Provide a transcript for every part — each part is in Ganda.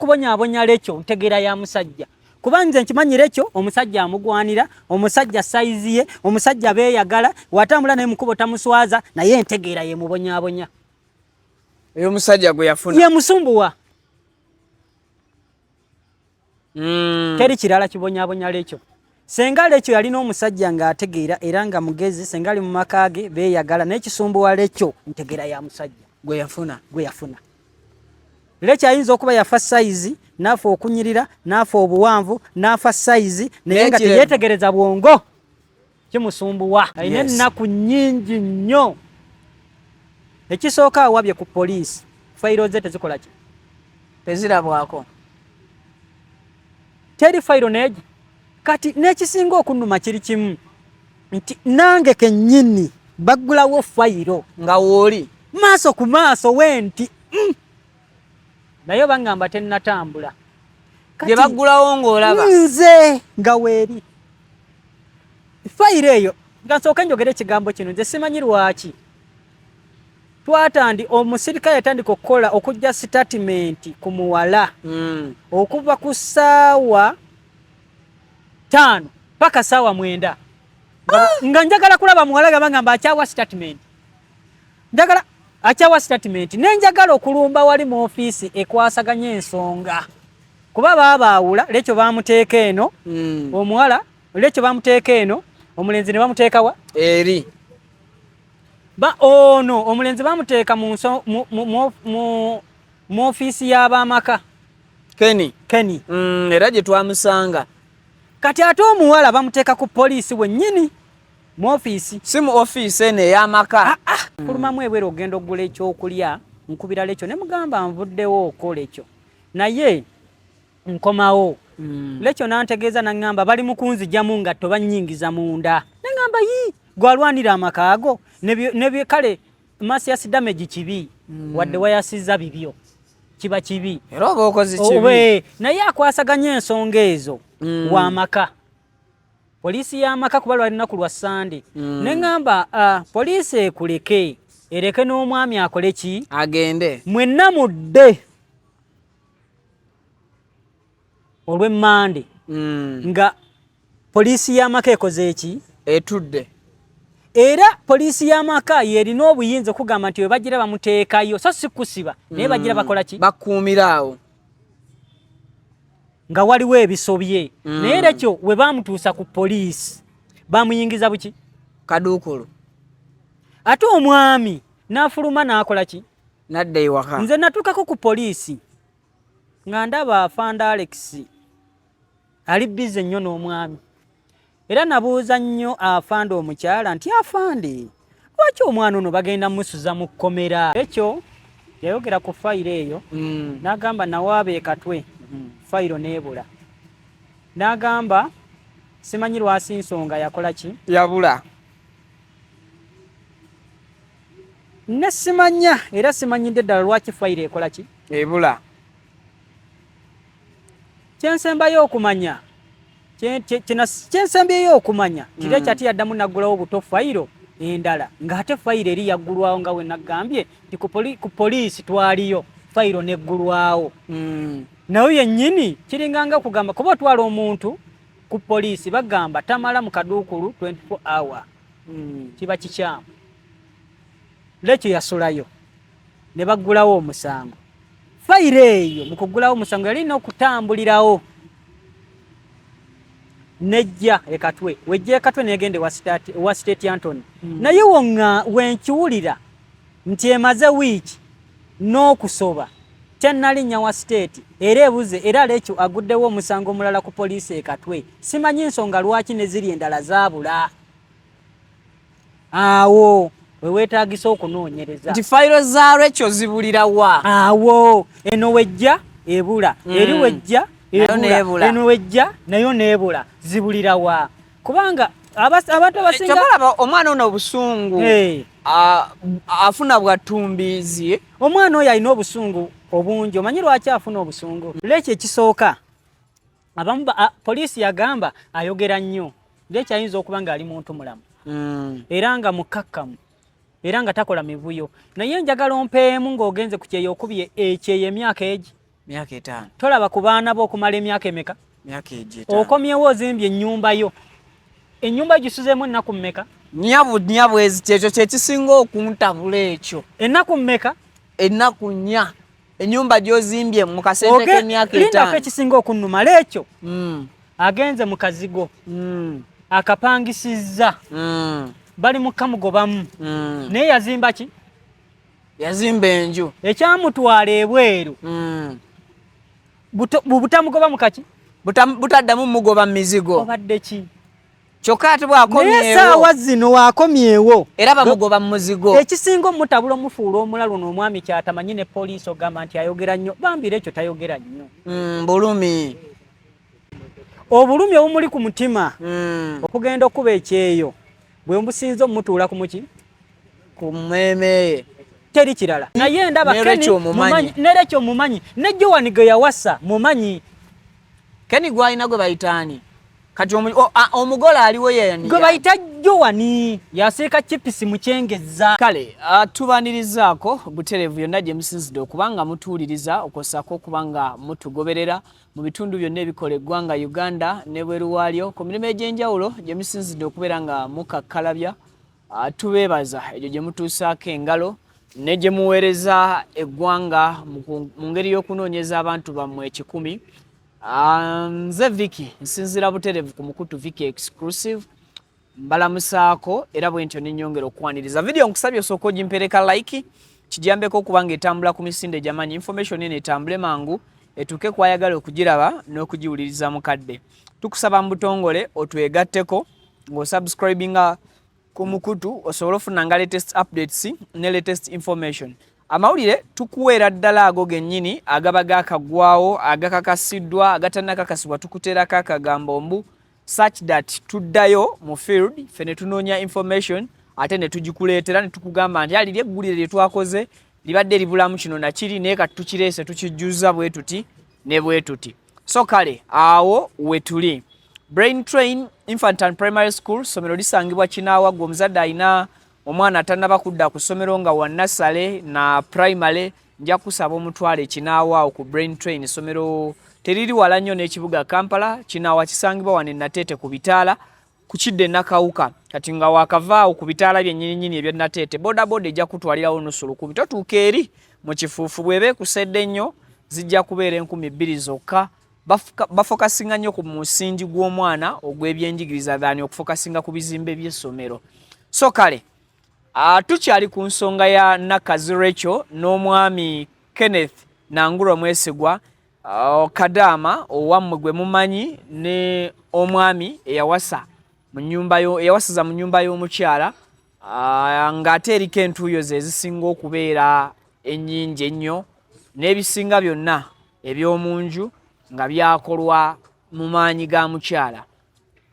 okubonyaabonya Lekyo ntegeera ya musajja, kuba nze nkimanyi Lekyo omusajja amugwanira, omusajja sayizi ye, omusajja beeyagala, watambula naye mukubo tamuswaza, naye entegeera yemubonyaabonya. Eyo omusajja gwe yafuna yemusumbuwa. Teri kirala kibonyabonya Lekyo. Senga Lekyo yalina omusajja ng'ategeera era nga mugezi, senga ali mu maka ge beeyagala, naye kisumbuwa Lekyo ntegeera ya musajja gwe yafuna. Gwe yafuna. Lekyo ayinza okuba yafa sayizi, n'afa okunyirira, n'afa obuwanvu, n'afa sayizi, naye nga teyeetegereza bwongo, kimusumbuwa. Alina ennaku nnyingi nnyo. Ekisooka, awabye ku poliisi, fayiro ze tezikola ki? Tezirabwako. Teri fayiro neegi. Kati n'ekisinga okunnuma kiri kimu nti nange kennyini baggulawo fayiro nga wooli maaso ku maaso we nti. Naye baŋŋamba tennatambula. Gye baggulawo ng'olaba nze nga weeri fayiro eyo. Nga nsooke njogere ekigambo kino, nze simanyi lwaki twatandi omusirikale yatandika okukola okujja sitatimenti ku muwala okuva ku ssaawa 5 paka ssaawa 9, nga njagala kulaba muwala, gaba ngamba akyawa statement, njagala akyawa statement, nenjagala okulumba wali mu ofiisi ekwasaganya ensonga, kuba baabaawula. Lekyo bamuteeka eno, omuwala Lekyo bamuteeka eno, omulenzi ne bamuteeka wa? Eri. Ba ono omulenzi bamuteeka mu, mu, mu, mu, mu ofiisi y'abamaka. Kenny. Kenny. Era gye twamusanga. Kati ate omuwala bamuteeka ku poliisi wennyini mu ofiisi. Si mu ofiisi eno ey'amaka. Ah, ah. Fulumamu ebweru ogenda okugula ekyokulya, nkubira Lekyo ne mugamba nvuddewo okola ekyo, naye nkomawo. Lekyo nantegeeza naŋŋamba bali mu kunzijamu ngatto, bannyingiza munda. Neŋŋamba yi gwalwanira amakaago nebye kale malicious damage kibi, wadde wayasizza bibyo kiba kibi. Era oba okoze kibi. Naye akwasaganya ensonga ezo w'amaka, poliisi y'amaka, kuba lwali lunaku lwa Sande. Neŋŋamba poliisi ekuleke, ereke n'omwami akole ki? Agende. Mwenna mudde olw'emmande nga poliisi y'amaka ekoze eki? Etudde. Era poliisi y'amaka yerina obuyinza okugamba nti webagira bamuteekayo, so si kusiba, naye bagira bakola ki? Bakuumira awo. Nga waliwo ebisobye. Naye era ekyo we bamutuusa ku poliisi bamuyingiza buki? Kaduukulu. Ate omwami n'afuluma n'akola ki? Nadda ewaka. Nze natuukako ku poliisi nga ndaba afande Alex ali busy nnyo n'omwami, era nabuuza nnyo afande omukyala nti, "Afande, lwaki omwana ono bagenda musuza mu kkomera?" Ekyo yayogera ku fayiro eyo, n'agamba nawaaba ekatwe, fayiro n'ebula, n'agamba simanyi lwasi nsonga yakola ki? Yabula. Ne simanya, era simanyidde ddala lwaki fayiro ekola ki? Ebula. Kyensembayo okumanya, kyensembyeyo okumanya kiri ekyati yaddamu naggulawo buto fayiro endala, ng'ate fayiro eri yaggulwawo nga we naggambye nti ku poliisi twaliyo fayiro neggulwawo. Nayo yennyini kiringanga okugamba kuba otwala omuntu ku poliisi bagamba tamala mu kaduukulu 24 hour, kiba kikyamu. Lekyo yasulayo ne baggulawo omusango. Fayiro eyo mu kuggulawo omusango yali erina okutambulirawo nejja ekatwe, wejja ekatwe negenda ewa State Antony. Naye wonga wenkiwulira nti emaze wiiki n'okusoba tennalinnya wa State, era ebuze, era Lekyo aguddewo omusango omulala ku poliisi ekatwe. Simanyi nsonga lwaki ne ziri endala zaabula. Awo weweetagisa okunoonyereza. Nti fayiro za Rekyo zibulira wa? Awo eno wejja ebula, eri wejja ebula, eno wejja nayo neebula, zibulira wa? Kubanga abantu abasinga Kyobalaba omwana ono obusungu afuna bwatumbiizi. Omwana oyo alina obusungu obungi. Omanyi lwaki afuna obusungu? Lwekyo ekisooka, abamu poliisi yagamba ayogera nnyo. Lwekyo ayinza okuba ng'ali muntu mulamu era nga mukkakkamu era nga takola mivuyo, naye njagala ompeemu ng'ogenze ku kyeyo okubye ekyeyo emyaka egi. Myaka 5. Tolaba ku baana bo okumala emyaka emeka? Myaka egyo 5. Okomyewo ozimbye ennyumba yo. Ennyumba gisuzeemu ennaku mmeka? Nnya bweziti. Ekyo kye kisinga okuntabula ekyo. Ennaku mmeka? Ennaku 4. Ennyumba gy'ozimbye mu kasente k'emyaka 5. Lindako ekisinga okunnuma leekyo. Agenze mu kazigo. Akapangisizza. Bali mu kamugobamu. Naye yazimba ki? Yazimba enju. Ekyamutwala ebweru. Butamugoba mu kaki? Butaddamu mugoba mizigo. Obadde ki? Kyokka ate bw'akomyewo. Naye essaawa zino waakomyewo. Era bamugoba mu muzigo. Ekisinga omutabula omufuula omulalu n'omwami ky'atamanyi ne poliisi ogamba nti ayogera nnyo. Bambira ekyo tayogera nnyo. Bulumi. Obulumi obumuli ku mutima. Okugenda okuba ekyeyo. Bwe mbusinza omutuula ku muki? Ku mmeeme ye. Teri kirala. Naye ndaba Kenny mumanyi. Ne Rachel mumanyi. Ne Joan ge yawasa mumanyi. Kenny gw'alina gwe bayita ani? Kati omugole aliwo ye gwe bayita Joan yasiika chipisi mu kyengeza. Kale tubanirizaako butereevu yonna gye musinzidde okuba nga mutuwuliriza okwossaako okuba nga mutugoberera mu bitundu byonna ebikola eggwanga Uganda ne bweru waalyo ku mirimu egy'enjawulo gye musinzidde okubeera nga mukakkalabya. Tubeebaza egyo gye mutuusaako engalo ne gye muweereza eggwanga mu ngeri y'okunoonyeza abantu bammwe ekikumi. Nze Vicky nsinziira butereevu ku mukutu Vicky Exclusive, mbalamusaako era bwe ntyo ne nnyongera okukwaniriza. Video nkusabye osooke ogimpeereka like kijambeko okuba ng'etambula ku misinde gy'amaanyi, information eno etambule mangu etuuke kw'ayagala okugiraba n'okugiwuliriza mu kadde. Tukusaba mu butongole otwegatteko ng'osubscribinga ku mukutu osobole ofunanga latest updates ne latest information. Amawulire tukuweera ddala ago gennyini agaba gaakaggwawo, agakakasiddwa, agatannakakasibwa, tukuteerako akagambo mbu such that tuddayo mu field ffe ne tunoonya information ate ne tugikuleetera ne tukugamba nti ali eggulire lye twakoze libadde libulamu kino na kiri, naye kati tukireese tukijjuzza bwe tuti ne bwe tuti. So kale awo we tuli. Brain Train Infant and Primary School ssomero lisangibwa Kinaawa. Gwe omuzadde alina omwana atannaba kudda ku ssomero nga wa nursery na primary, nja kusaba omutwale Kinaawa awo ku Brain Train. Essomero teriri wala nnyo n'ekibuga Kampala. Kinaawa kisangibwa wano e Nateete ku bitaala ku kidde Nakawuka. Kati nga wakavaawo ku bitaala byennyininyini ebya Nateete, bodaboda ejja kutwalirawo 50. Totuuka eri mu kifuufu, bw'eba ekusedde nnyo zijja kubeera 2000 zokka. Bafokasinga nnyo ku musingi gw'omwana ogw'ebyenjigiriza than okufokasinga ku bizimbe by'essomero. So kale tukyali ku nsonga ya Nakazi Rachel n'omwami Kenneth Nanguro Mwesigwa, Kadaama owammwe gwe mumanyi, ne omwami eyawasa mu nnyumba yo, eyawasiza mu nnyumba y'omukyala, ng'ate eriko entuuyo ze ezisinga okubeera ennyingi ennyo n'ebisinga byonna eby'omu nju nga byakolwa mu maanyi ga mukyala.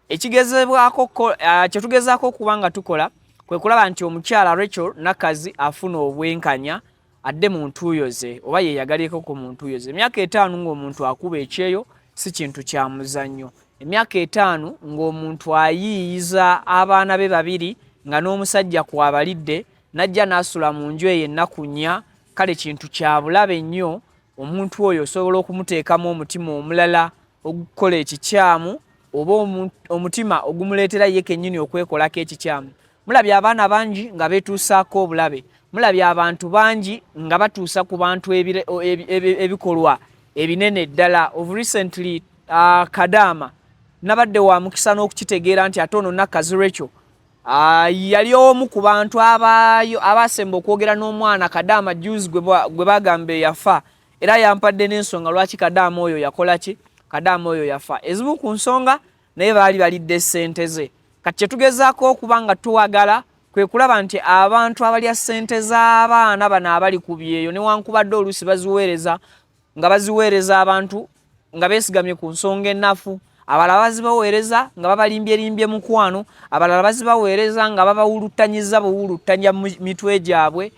Ekigezebwako kye tugezaako okuba nga tukola kwe kulaba nti omukyala Rachel Nakazi afuna obwenkanya adde mu ntuuyo ze oba yeeyagalyeko mu ntuuyo ze. Emyaka 5 ng'omuntu akuba ekyeyo si kintu kya muzannyo. Emyaka 5 ng'omuntu ayiiyiza abaana be babiri nga n'omusajja kw'abalidde n'ajja n'asula mu nju eyo ennaku 4, kale kintu kya bulabe nnyo. Omuntu oyo osobola okumuteekamu omutima omulala ogukola ekikyamu oba omutima ogumuleetera ye kennyini okwekolako ekikyamu. Mulabye abaana bangi nga beetuusaako obulabe, mulabye abantu bangi nga batuusa ku bantu ebikolwa ebinene ddala. Of recently Kadaama nabadde wa mukisa n'okukitegeera nti ate ono Nakazi Rachel yali omu ku bantu abaasemba okwogera n'omwana Kadaama juzi gwe bagamba eyafa, era yampadde n'ensonga lwaki Kadaama oyo yakola ki, Kadaama oyo yafa. Ezimu ku nsonga naye baali balidde ssente ze. Kati kye tugezaako okuba nga tuwagala kwe kulaba nti abantu abalya ssente z'abaana bano abali ku byeyo, newankubadde oluusi baziweereza nga baziweereza abantu nga beesigamye ku nsonga ennafu, abalala bazibaweereza nga babalimbye-limbye mukwano, abalala bazibaweereza nga babawuluttanyizza buwuluttanya mitwe gyabwe,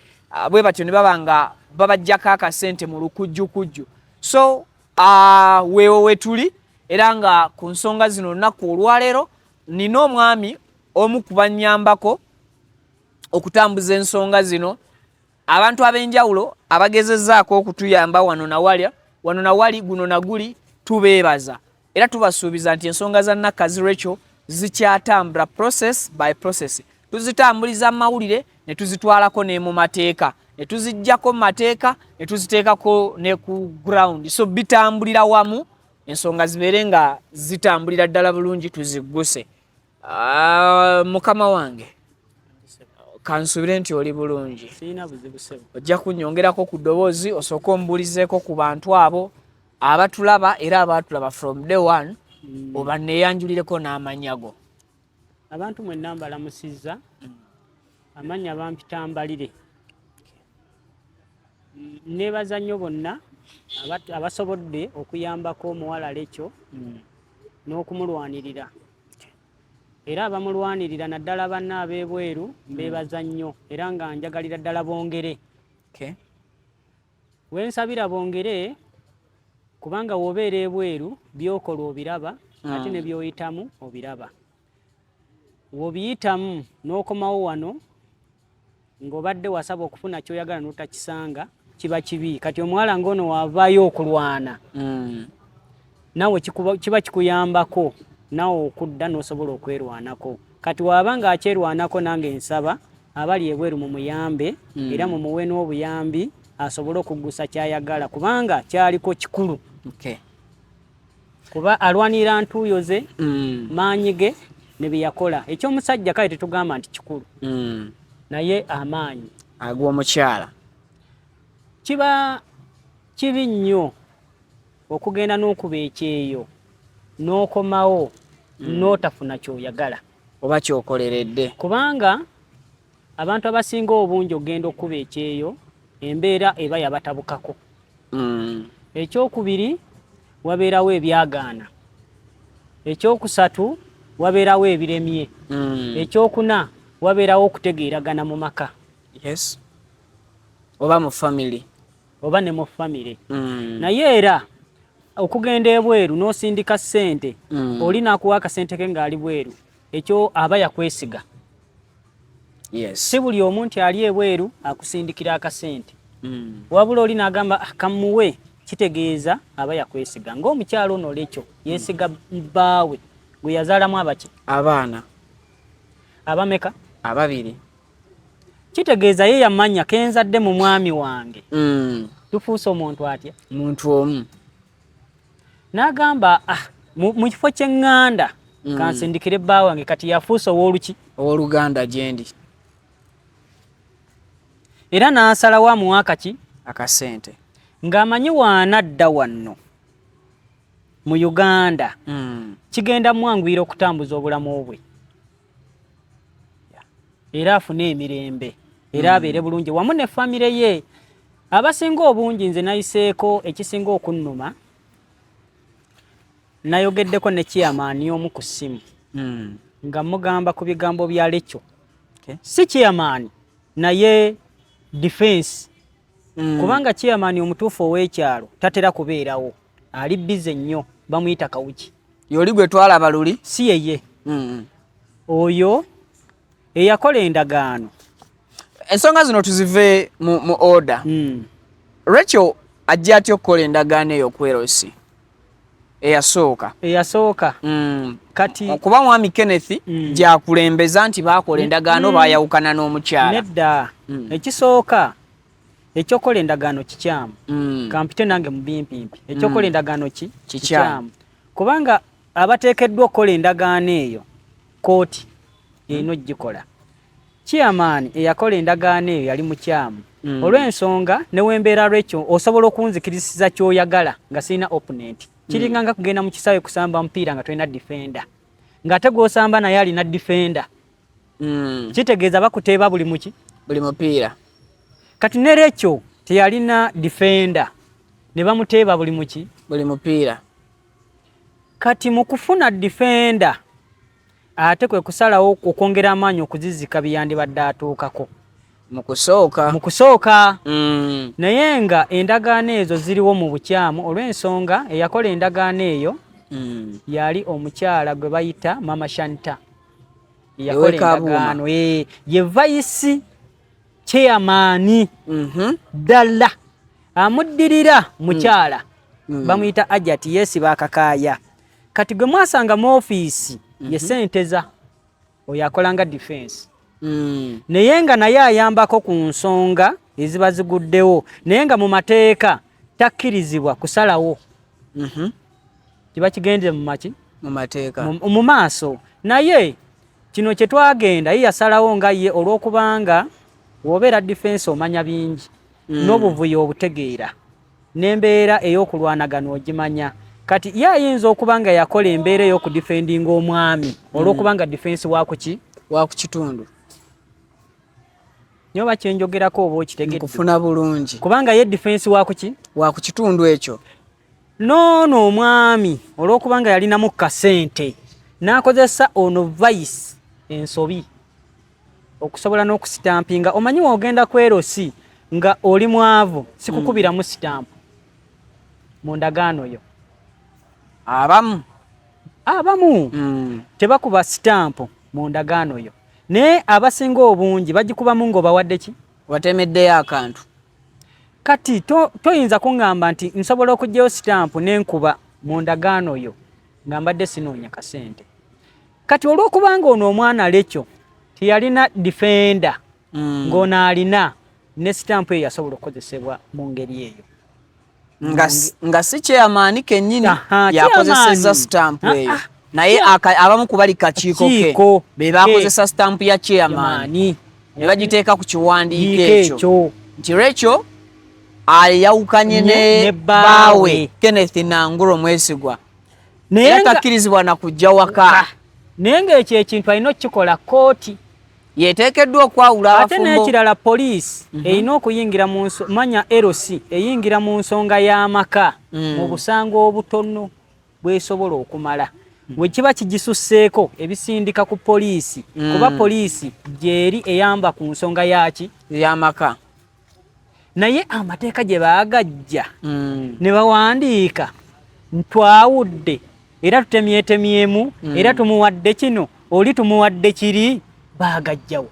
bwe batyo ne baba nga babaggyako akasente mu lukujjukujju. So weewo we tuli, era nga ku nsonga zino olunaku olwaleero nina omwami omu ku bannyambako okutambuza ensonga zino, abantu ab'enjawulo abagezezzaako okutuyamba wano na walya. Wano nawali guno naguli tubeebaza era tubasuubiza nti ensonga za Nakkazi Rachel zikyatambula process by process. Tuzitambuliza mu mawulire ne tuzitwalako ne mu mateeka, ne tuziggyako mu mateeka ne tuziteekako ne ku ground. So bitambulira wamu, ensonga zibeere nga zitambulira ddala bulungi, tuzigguse. Mukama wange, kansuubire nti oli bulungi. Sirina buzibu, ssebo. Ojja kunnyongerako ku ddoboozi, osooke ombuulizeeko ku bantu abo abatulaba era abaatulaba from day one, oba neeyanjulireko n'amannya go. Abantu mwenna mbalamusizza. Amannya bampita Mbalire. Neebaza nnyo bonna abasobodde okuyambako omuwala Lekyo n'okumulwanirira, era abamulwanirira naddala banna ab'ebweru mbeebaza nnyo, era nga njagalira ddala bongere. Wensabira bongere, kubanga w'obeera ebweru by'okola obiraba, ate ne by'oyitamu obiraba. W'obiyitamu n'okomawo wano ng'obadde wasaba okufuna ky'oyagala n'otakisanga, kiba kibi. Kati omuwala ng'ono wavaayo okulwana, naawe kiba kikuyambako naawe okudda n'osobola okwerwanako. Kati waaba ng'akyerwanako, nange nsaba abali ebweru mumuyambe, era mumuwe n'obuyambi asobole okuggusa ky'ayagala, kubanga kyaliko kikulu, kuba alwanirira ntuuyo ze, maanyi ge ne bye yakola. Ekyomusajja kale tetugamba nti kikulu, naye amaanyi ag'omukyala. Kiba kibi nnyo okugenda n'okuba ekyeyo n'okomawo n'otafuna ky'oyagala oba kyokoleredde. Kubanga abantu abasinga obungi ogenda okuba ekyeyo, embeera eba yabatabukako. Ekyokubiri, wabeerawo ebyagaana. Ekyokusatu, wabeerawo ebiremye. Ekyokuna, wabeerawo okutegeeragana mu maka. Yes, oba mu family. Oba ne mu famire. Naye era okugenda ebweru n'osindika ssente, oli n'akuwa akasente ke ng'ali bweru, ekyo aba yakwesiga. Si buli omu nti ali ebweru akusindikira akasente, wabula oli n'agamba, "Ah, kamuwe," kitegeeza aba yakwesiga. Ng'omukyalo ono Lekyo yeesiga bbaawe gwe yazaalamu abaki? Abaana. Abameka? Ababiri. Kitegeeza ye yamanya kenzadde mu mwami wange, tufuuse omuntu atya? Muntu omu. N'agamba, ah, mu kifo ky'eŋŋanda, kansindikire bba wange. Kati yafuuse ow'oluki? Owooluganda gyendi. Era n'asalawo amuwa akaki? Akasente. Ng'amanyi waanadda wanno mu Uganda, kigenda mwanguyira okutambuza obulamu bwe, era afune emirembe, era abeere bulungi wamu ne famire ye. Abasinga obungi, nze nayiseeko, ekisinga okunnuma, nayogeddeko ne chairman omu ku ssimu nga mugamba ku bigambo bya Lekyo. Si chairman, naye defense, kubanga chairman omutuufu ow'ekyalo tatera kubeerawo, ali busy nnyo, bamuyita Kawuki. Yoli gwe twalaba luli? Si yeye. Oyo eyakola endagaano. Ensonga zino tuzive mu order. Rachel ajja atya okukola endagaano eyo kwerosi eyasooka? Eyasooka. Kati okuba mwami Kenneth gyakulembeza nti baakola endagaano, baayawukana n'omukyala. Nedda. Ekisooka, ekyokola endagaano kikyamu. Kampite nange mu bimpimpi, ekyokola endagaano ki? Kikyamu. Kubanga abateekeddwa okukola endagaano eyo, kooti erina ogikola. Chairman eyakola endagaano eyo yali mukyamu, olw'ensonga newembeera lwekyo osobola okunzikirisiza ky'oyagala nga sirina opponent. Kiringa nga kugenda mu kisaawe kusamba mupiira nga tolina defender, ng'ate gw'osamba naye alina defender. Kitegeeza bakuteeba buli muki? Buli mupiira. Kati ne Rekyo teyalina defender, ne bamuteeba buli muki? Buli mupiira. Kati mu kufuna defender, ate kwe kusalawo okwongera amaanyi okuzizika byeyandibadde atuukako mu kusooka. Mu kusooka. Naye nga endagaano ezo ziriwo mu bukyamu, olw'ensonga eyakola endagaano eyo yali omukyala gwe bayita Mama Shanta. Yakola endagaano ye vice chairman. Ddala amuddirira mukyala. Bamuyita Ajati, yeesiba akakaaya. Kati gwe mwasanga mu ofiisi ye Senteza, oyo akola nga defense, naye nga naye ayambako ku nsonga eziba ziguddewo, naye nga mu mateeka takkirizibwa kusalawo. Kiba kigenze mu maki mu mateeka, mu maaso. Naye kino kye twagenda, ye yasalawo nga ye, olw'okubanga w'obeera defense omanya bingi n'obuvuyo obutegeera n'embeera ey'okulwanagana ogimanya. Kati ye ayinza okuba nga yakola embeera ey'okudefendinga omwami olw'okubanga defense wakuki? Wa ku kitundu. Naye oba kyenjogerako oba okitegedde? Nkufuna bulungi. Kubanga ye defense wakuki? Wa ku kitundu ekyo. Noono omwami olw'okubanga yalinamu kasente n'akozesa ono vice ensobi okusobola n'okusitampinga. Omanyi wogenda ku LC nga oli mwavu, sikukubiramu sitampu mu ndagaano yo. Abamu. Abamu tebakuba sitampu mu ndagaano yo, naye abasinga obungi bagikubamu ng'obawadde ki? Watemeddeyo akantu. Kati toyinza kuŋŋamba nti nsobola okuggyayo sitampu n'enkuba mu ndagaano yo nga mbadde sinoonya kasente. Kati olw'okubanga ono omwana Lekyo teyalina defender, ng'ono alina ne sitampu eyo, yasobola okukozesebwa mu ngeri eyo. Nga si chairman kennyini yakozesezza chairman. Sitampu eyo, naye abamu ku bali kakiiko ke Kiiko be bakozesa sitampu ya chairman maani ne bagiteeka ku kiwandiiko Kiiko ekyo ekyo nti Rachel ayawukanye ne ne bbaawe. Bbaawe Kenneth Nanguro Mwesigwa, naye era takkirizibwa na kujja waka. Naye ng'ekyo ekintu alina okukikola kooti. Yeteekeddwa okwawula Ate abafumbo. N'ekirala, poliisi erina okuyingira mu manya LC eyingira mu nsonga y'amaka mu busango obutono bwesobola okumala. Bwe kiba kigisusseeko, ebisindika ku poliisi, kuba poliisi gyeri eyamba ku nsonga yaki? Y'amaka. Naye amateeka gye baagajja ne bawandiika, twawudde era tutemyetemyemu, era tumuwadde kino, oli tumuwadde kiri, baagajjawo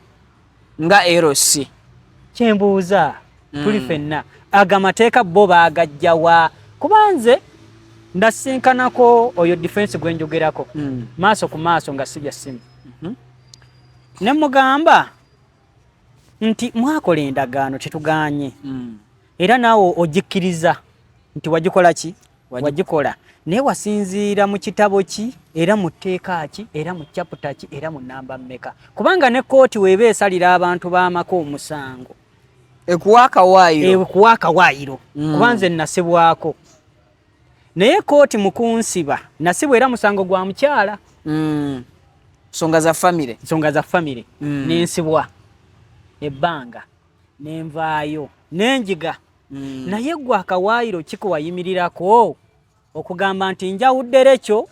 nga LC. Kyembuuza, tuli ffenna, ago amateeka bo baagajjawa? Kuba nze ndasinkanako oyo defense gwe njogerako maaso ku maaso nga sibya ssimu, ne mugamba nti mwakola endagaano, tetuganye, era naawe ogikkiriza nti wagikola ki, wagikola, naye wasinziira mu kitabo ki, era mu tteeka ki, era mu chapter ki, era mu namba mmeka? Kubanga ne kooti weeba esalira abantu b'amaka omusango, ekuwa akawaayiro. Ekuwa akawaayiro. Kuba nze nasibwako, naye kooti mu kunsiba nasibwa era musango gwa mukyala. Nsonga za famire. Nsonga za famire. Nensibwa ebbanga, nenvaayo, nenjiga. Naye gwe akawaayiro kiko wayimirirako okugamba nti njawudde Rekyo,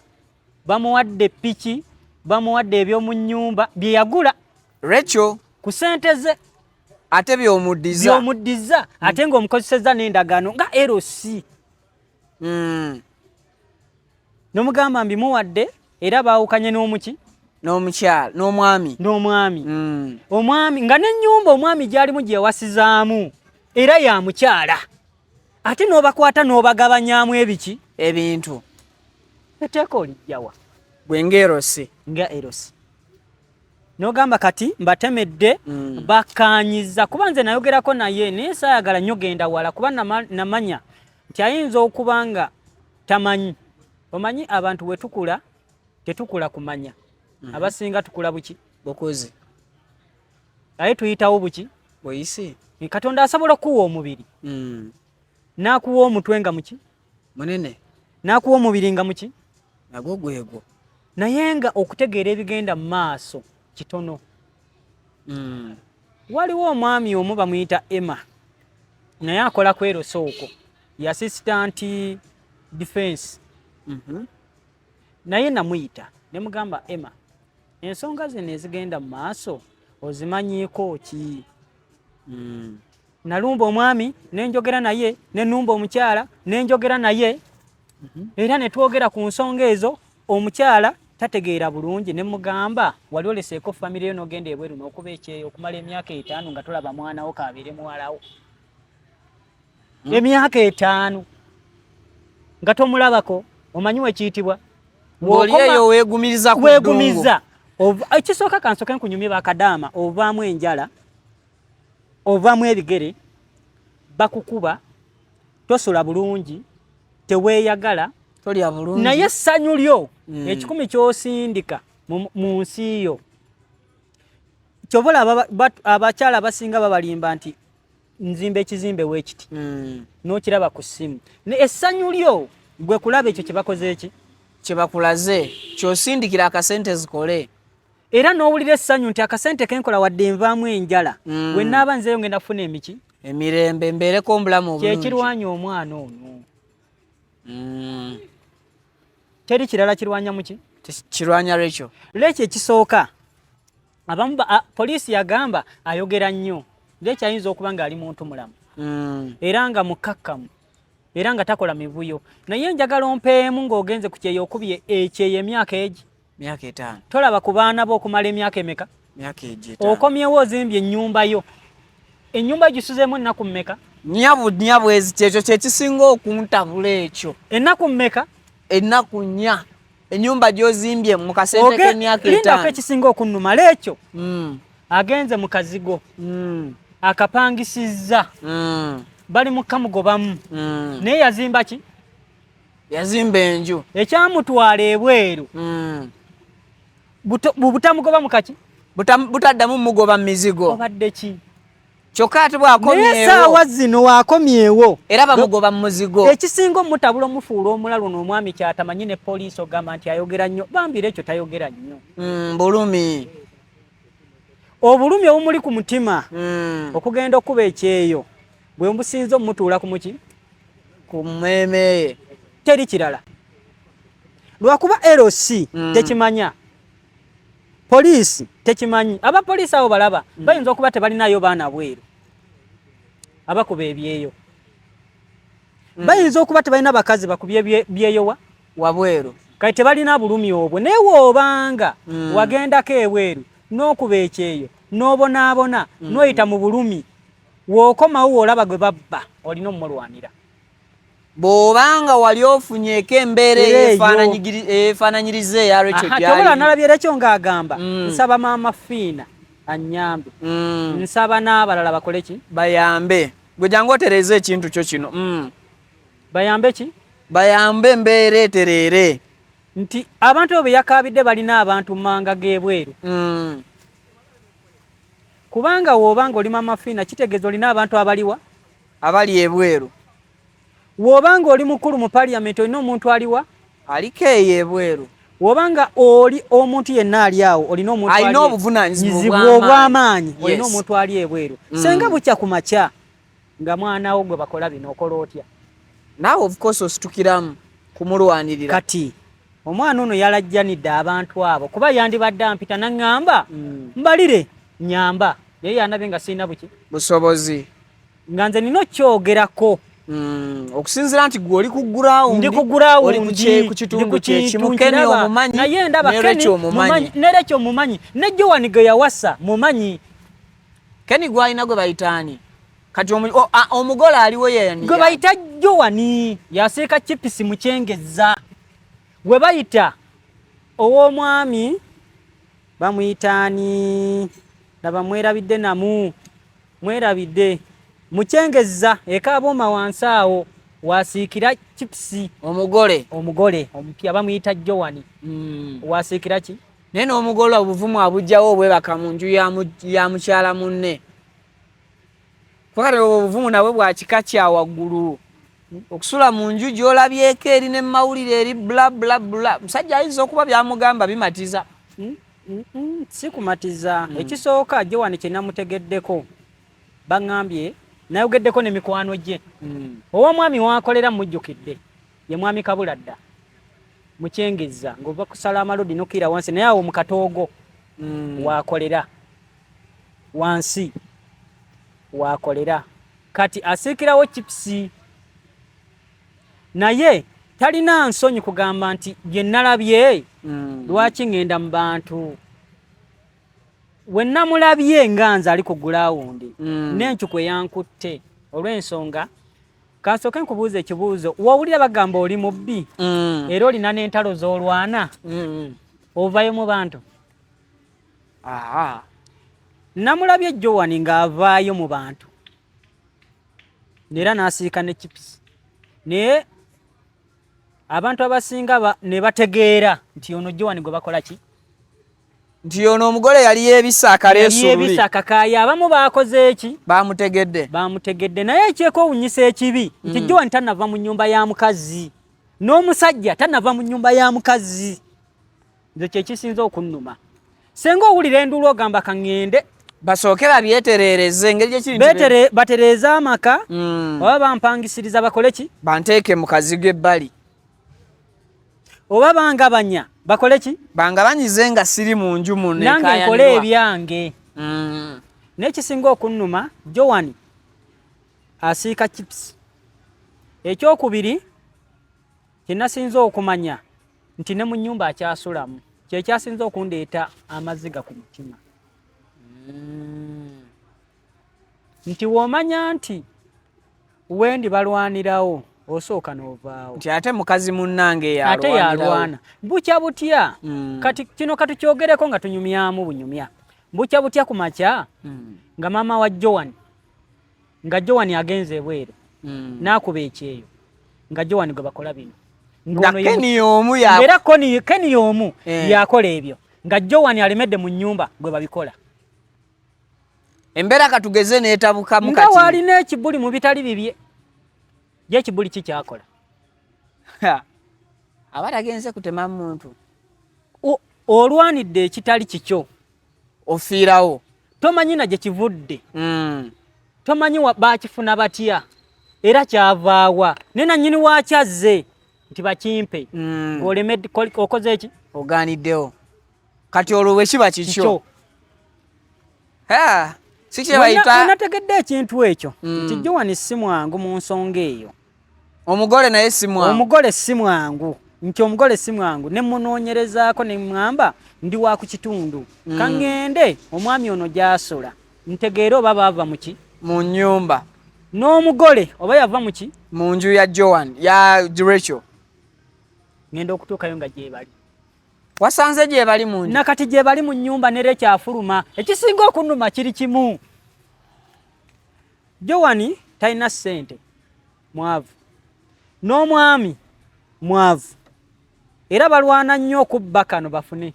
bamuwadde piki, bamuwadde ebyomu nnyumba bye yagula Rachel ku sente ze, ate byomuddiza. Byomuddiza, ate ng'omukozesezza n'endagaano nga LC, nomugamba mbimuwadde, era baawukanye n'omuki? N'omukyala, n'omwami. N'omwami. Omwami nga n'ennyumba omwami gy'alimu gye yawasizaamu era ya mukyala, ate n'obakwata n'obagabanyaamu ebiki? Ebintu. Etteeka olijjawa? Gwe nga LC. Nga LC n'ogamba kati mbatemedde. Bakkaanyiza, kuba nze nayogerako naye, naye saayagala nnyo genda wala, kuba namanya nti ayinza okuba nga tamanyi. Omanyi abantu bwe tukula tetukula kumanya, abasinga tukula buki? Bukuzi. Naye tuyitawo buki? Buyisi. Katonda asobola okukuwa omubiri, n'akuwa omutwe nga muki? Munene. N'akuwa omubiri nga muki? Nagwo gwegwo. Naye nga okutegeera ebigenda mu maaso kitono. Waliwo omwami omu bamuyita Emma, naye akola ku LC okwo, ye assistant defense. Naye namuyita ne mugamba, "Emma, ensonga zino ezigenda mu maaso ozimanyiiko ki?" Nalumba omwami nenjogera naye, nenumba omukyala nenjogera naye, era ne twogera ku nsonga ezo. Omukyala tategeera bulungi, ne mugamba, "Wali oleseeko famire yo n'ogenda ebweru n'okuba ekyeyo okumala emyaka 5 nga tolaba mwana wo kabeere muwalawo, emyaka 5?" Nga tomulabako, omanyi wekiyitibwa Ng'oli eyo weegumiriza ku ddungu. Weegumiza. Ekisooka kansoke nkunyumye, bakadaama ovaamu enjala, ovaamu ebigere, bakukuba, tosula bulungi, teweeyagala, tolya bulungi, naye essanyu lyo 100 ky'osindika mu nsi yo. Kyova olaba abakyala abasinga babalimba nti nzimba ekizimbe weekiti, n'okiraba ku ssimu, essanyu lyo gwe kulaba ekyo kye bakoze eki kye bakulaze, ky'osindikira akasente zikole, era n'owulira essanyu nti akasente kenkola wadde nvaamu enjala, we naaba nzeeyo ngenda kufuna emiki, emirembe, mbeereko omubulamu obulungi. Kyekirwanya omwana ono. Teri kirala kirwanya muki? Kirwanya Rachel. Lwekyo ekisooka abamu poliisi yagamba ayogera nnyo. Lwekyo ayinza okuba ng'ali muntu mulamu era nga mukkakkamu era nga takola mivuyo, naye njagala ompeemu ng'ogenze ku kyeyo, okubye ekyeyo emyaka egi myaka 5, tolaba ku baana bo okumala emyaka emeka? Myaka egyo 5. Okomyewo ozimbye ennyumba yo, ennyumba yo gisuzeemu ennaku mmeka? Nnya nnya bwezi. Kyekyo kyekisinga okuntabula ekyo. Ennaku mmeka? Ennaku 4, ennyumba gy'ozimbye mu kasente k'emyaka Lindako. 5. Ekisinga okunnuma leekyo, agenze mu kazigo, akapangisizza, bali mu kamugobamu, naye yazimba ki? Yazimba enju. Ekyamutwala ebweru butamugoba mu kaki? Butaddamu mugoba mu mizigo. Obadde ki? Kyokka ate Naye bwakomyewo essaawa zino waakomyewo era bamugoba mu muzigo. Ekisinga omutabula, omufuula omulalu n'omwami kyatamanyi, ne poliisi ogamba nti ayogera nnyo, bambira ekyo tayogera nnyo. Bulumi. Obulumi obumuli ku mutima, okugenda okuba ekyeyo bwe businza omutuula ku muki? Ku mmeeme ye. Teri kirala, lwakuba LC tekimanya, poliisi tekimanyi. Abapoliisi abo balaba bayinza okuba tebalinayo baana bweru abakuba ebyeyo, bayinza okuba tebalina bakazi bakubye byeyowa wabweru. Kati tebalina bulumi obwo, naye woobanga wagendako ebweru n'okuba ekyeyo n'obonaabona, n'oyita mu bulumi, w'okomawo woolaba gwe babba, olina omulwanira. Bw'obanga wali ofunyeeko embeera Era eyo. eyefaananyiriza eya Rachel Aha, tobola gy'alimu. nalabye Rachel ng'agamba, nsaba maama Fiina annyambe, nsaba n'abalala bakole ki? Bayambe. Gwe jangu otereeze ekintu kyo kino. Bayambe ki? Bayambe embeera etereere. Nti abantu abo be yakaabidde balina abantu mu mawanga g'ebweru, kubanga w'obanga oli maama Fiina kitegeeza olina abantu abaliwa? Abali ebweru. W'obanga oli mukulu mu parliament, olina omuntu aliwa? Aliko eyo ebweru. W'obanga oli omuntu yenna ali awo, olina omuntu alina obuvunaanyizibwa nyizibwa obw'amaanyi, olina omuntu ali ebweru. Senga bukya ku makya nga mwana wo gwe bakola bino, okola otya? Naawe of course ositukiramu kumulwanirira. Kati omwana ono yalajjanidde abantu abo, kuba yandibadde ampita naŋŋamba, mbalire nyamba, naye yandabye nga sirina buki? Busobozi. Nga nze nina okyogerako. Okusinziira nti gwe oli ku ground, ndi ku ground, oli ku kitundu kyekimu, Kenny omumanyi, naye ndaba ne Kenny Rachel omumanyi. Mumanyi, ne Rachel omumanyi, ne Joan gwe yawasa mumanyi. Kenny gwalina gwe bayitaani kati omugole aliwo ye gwe bayita Joan yasiika chipisi mukyengeza, gwe bayita ow'omwami bamuyitaani, laba mwerabidde, namu mwerabidde, mukyengeza ekabooma wansi awo wasiikira chipisi. Omugole. Omugole omupya bamuyita Joan. Wasiikira ki? Naye n'omugole obuvumu abugjawo obwebaka mu nju ya mukyala munne, kubanga obuvumu nabwe bwa kika kya waggulu, okusula mu nju gy'olabyeko eri ne mawulire eri bla bla bla. Musajja ayinza okuba byamugamba bimatiza. Si kumatiza. Ekisooka Joan kye namutegeddeko, baŋŋambye nayogeddeko ne mikwano gye, ow'omwami wakolera mujjukidde ye mwami Kabuladda mukyengeza, ng'ova kusala amalodi nokiira wansi, naye awo mu katoogo wakolera wansi wakolera. Kati asiikirawo chipsi, naye talina nsonyi kugamba nti bye nalabye, lwaki ŋŋenda mu bantu? We namulabye nga nze ali ku ground, n'encuku eyankutte olw'ensonga. Kansooke nkubuuza ekibuuzo. Wowulira bagamba oli mubbi era olina n'entalo z'olwana, ovayo mu bantu? Namulabye Joan ng'avaayo mu bantu era n'asiika ne chips, naye abantu abasinga ne bategeera nti ono Joan gwe bakola ki, nti ono omugole yali yeebisa akaleesululi akakaaya. Abamu baakoze eki? Bamutegedde. Bamutegedde. Naye ekyekowunyisa ekibi nti Joan tanava mu nnyumba ya mukazi, n'omusajja tanava mu nnyumba ya mukazi. Nze kyekisinza okunnuma, senga owulira enduulu ogamba kaŋŋende basooke babyetereereze engeri gyekiri, batereeze amaka, oba bampangisiriza bakole ki, banteeke mu kazigo ebbali, oba bangabanya bakole ki, bangabanyize nga siri mu nju muno. Nange nkole ebyange. Naye kisinga okunnuma, Joan asiika chips. Ekyokubiri kyenasinza okumanya nti ne mu nnyumba akyasulamu, kyekyasinza okundeeta amaziga ku mutima, nti w'omanya nti wendi balwanirawo, osooka n'ovaawo. Nti ate mukazi munnange. Ate yalwana bukya butya. Kati kino katukyogereko nga tunyumyamu bunyumya. Bukya butya ku makya nga maama wa Joan, nga Joan agenze ebweru, n'akuba ekyeyo nga Joan gwe bakola bino. Nga Keni omu. Era Keni omu yakola ebyo, nga Joan alemedde mu nnyumba gwe babikola. Embeera katugeze neetabukamu. Nga waalina ekibuli mu bitali bibye, ye ekibuli kikyakola. Aba tagenze kutema muntu. Olwanidde ekitali kikyo. Ofiirawo. Tomanyi na gye kivudde, tomanyi bakifuna batya era kyavaawa, naye nannyini wakyazze nti bakimpe, ng'olemedde, okoze eki? Ogaaniddewo. Kati olwo bwe kiba kikyo, si kye bayita Nategedde ekintu ekyo nti Joan si mwangu mu nsonga eyo. Omugole naye si mwangu. Omugole si mwangu, nti omugole si mwangu. Ne munoonyerezaako ne ŋŋamba ndi wa ku kitundu, kaŋŋende omwami ono gy'asola ntegeere oba baava mu ki, mu nnyumba, n'omugole oba yava mu ki, mu nju ya Joan, ya Rachel. Ŋŋenda okutuukayo nga gye bali. Wasanze gye bali mu nju? Nakati gye bali mu nnyumba ne Rachel afuluma. Ekisinga okunnuma kiri kimu: Joan talina ssente, mwavu, n'omwami mwavu, era balwana nnyo okubba kano bafune.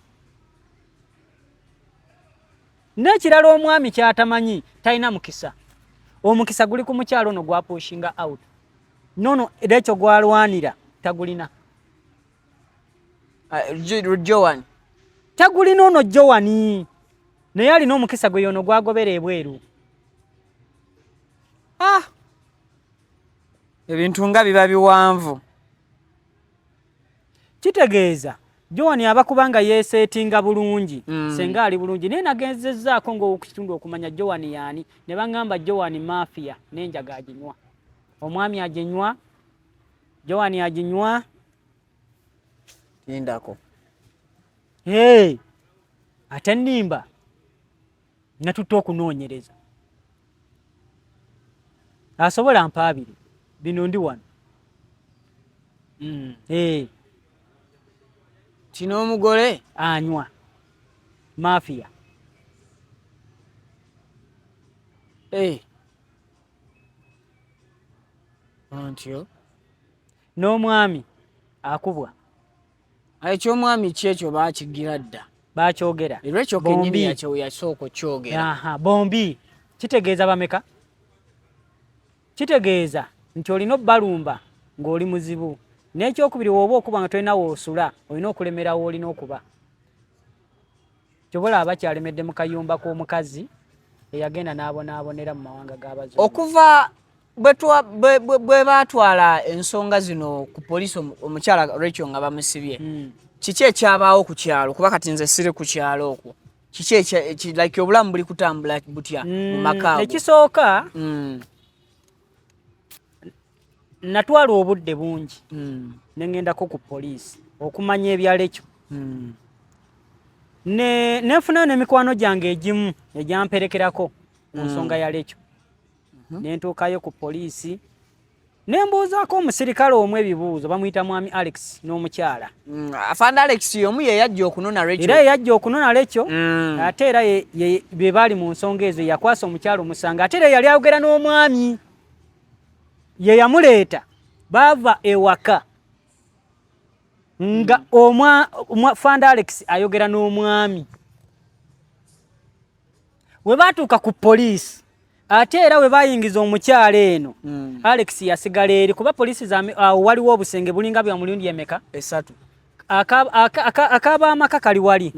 N'ekirala omwami kyatamanyi, talina mukisa. Omukisa guli ku mukyalo ono gwapushinga out, nono era ekyo gwalwanira tagulina. Joan. Tagulina ono Joan, naye alina omukisa gwe yono gwagobera ebweru. Ah, ebintu nga biba biwanvu. Kitegeeza Joan aba kubanga yeeseetinga bulungi, senga ali bulungi. Naye nagezezzaako ng'owokukitundu okumanya Joan yaani, ne baŋŋamba Joan mafia n'enjaga aginywa, omwami aginywa, Joan aginywa. Lindako. Hey, ate nnimba natutte okunoonyereza asobola mpaabire bino ndi wano. Hey. Kino omugole anywa mafia. Hey. Antyo. N'omwami akubwa. Ekyomwami ki ekyo bakigira dda. Bakyogera. Era ekyo kenyini yakyo yasooka okyogera. Aha, bombi. Kitegeeza bameka? Kitegeeza nti olina obbalumba ng'oli muzibu. N'ekyokubiri, w'oba okuba nga tolina woosula, olina okulemera w'olina okuba. Kyobola abakyalemedde mu kayumba k'omukazi eyagenda n'abonaabonera mu mawanga g'abazungu. Okuva bwe baatwala ensonga zino ku poliisi, omukyala Rachel nga bamusibye, kiki ekyabaawo ku kyalo? Kuba kati nze siri ku kyalo okwo. Kiki like obulamu buli kutambula butya mu maka ago? Ekisooka, natwala obudde bungi ne ŋŋendako ku poliisi okumanya ebyalo ekyo, ne nenfunayo n'emikwano gyange egimu egyamperekerako mu nsonga ya Rachel, ne ntuukayo ku poliisi. Ne mbuuzaako omusirikale omu ebibuuzo, bamuyita Mwami Alex n'omukyala. Afande Alex y'omu ye yajja okunona Rachel. Era ye yajja okunona Rachel. Ate era be baali mu nsonga ezo, yakwasa omukyala omusango, ate era yali ayogera n'omwami ye yamuleeta. Baava ewaka nga Fande Alex ayogera n'omwami. We baatuuka ku poliisi, ate era we bayingiza omukyala eno, Alex yasigala eri, kuba poliisi awo waliwo obusenge bulinga bya mulundi emeka? Esatu. Ak'abamaka kali wali,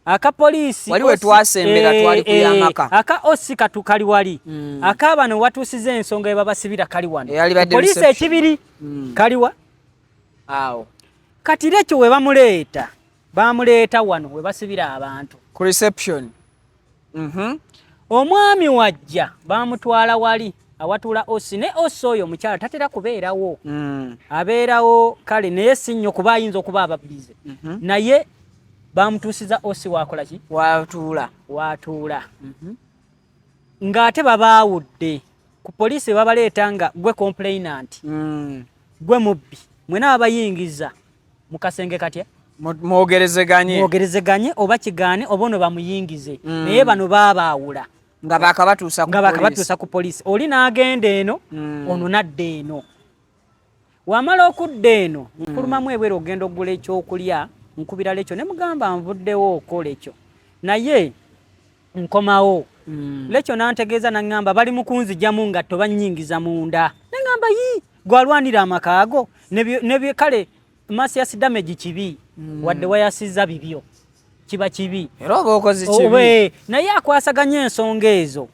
aka poliisi wali we twasembera, twali ku y'amaka. Aka OC katu kali wali, ak'abano watuusiza ensonga ebabasibira kali wano. Eyalibadde poliisi reception. Ekibiri kaliwa awo. Kati lekyo we bamuleeta, bamuleeta wano we basibira abantu. Ku reception. Omwami wajja bamutwala wali awatuula OC, ne OC oyo omukyala tatera kubeerawo. Abeerawo kale, naye si nnyo, kuba ayinza okuba ababbize. Naye bamutuusiza OC wakola ki? Watuula. Watuula. Ng'ate babaawudde ku poliisi, babaleeta nga gwe complainant, gwe mubbi, mwena babayingiza mu kasenge katya? Mwogerezeganye. Mwogerezeganye, oba kigaane oba ono bamuyingize. Naye bano baabaawula nga bakabatuusa ku nga poliisi. Bakabatuusa ku poliisi, oli n'agenda eno, ono n'adda eno. Wamala okudda eno, nfulumamu ebweru ogenda okugula ekyokulya, nkubira lekyo ne mugamba nvuddewo okola ekyo, naye nkomawo. Lekyo nantegeeza naŋŋamba bali mu kunzijamu nga tobannyingiza munda. Neŋŋamba yi gwalwanira amakaago nebyo kale malicious damage kibi. Wadde wayasizza bibyo, kiba kibi. Era oba okoze kibi. Obe, naye akwasaganya ensonga ezo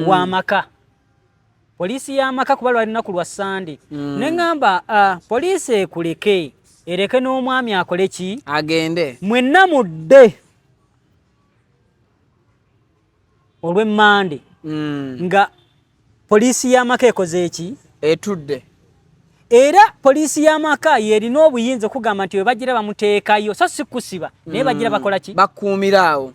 w'amaka, poliisi y'amaka, kuba lwali lunaku lwa Sande. Ne ŋŋamba poliisi ekuleke, ereke n'omwami akole ki? Agende. Mwenna mudde olw'emmande nga poliisi y'amaka ekoze eki? Etudde. Era poliisi y'amaka yerina obuyinza okugamba nti we bagira bamuteekayo, so si kusiba, naye bagira bakola ki? Bakuumira awo.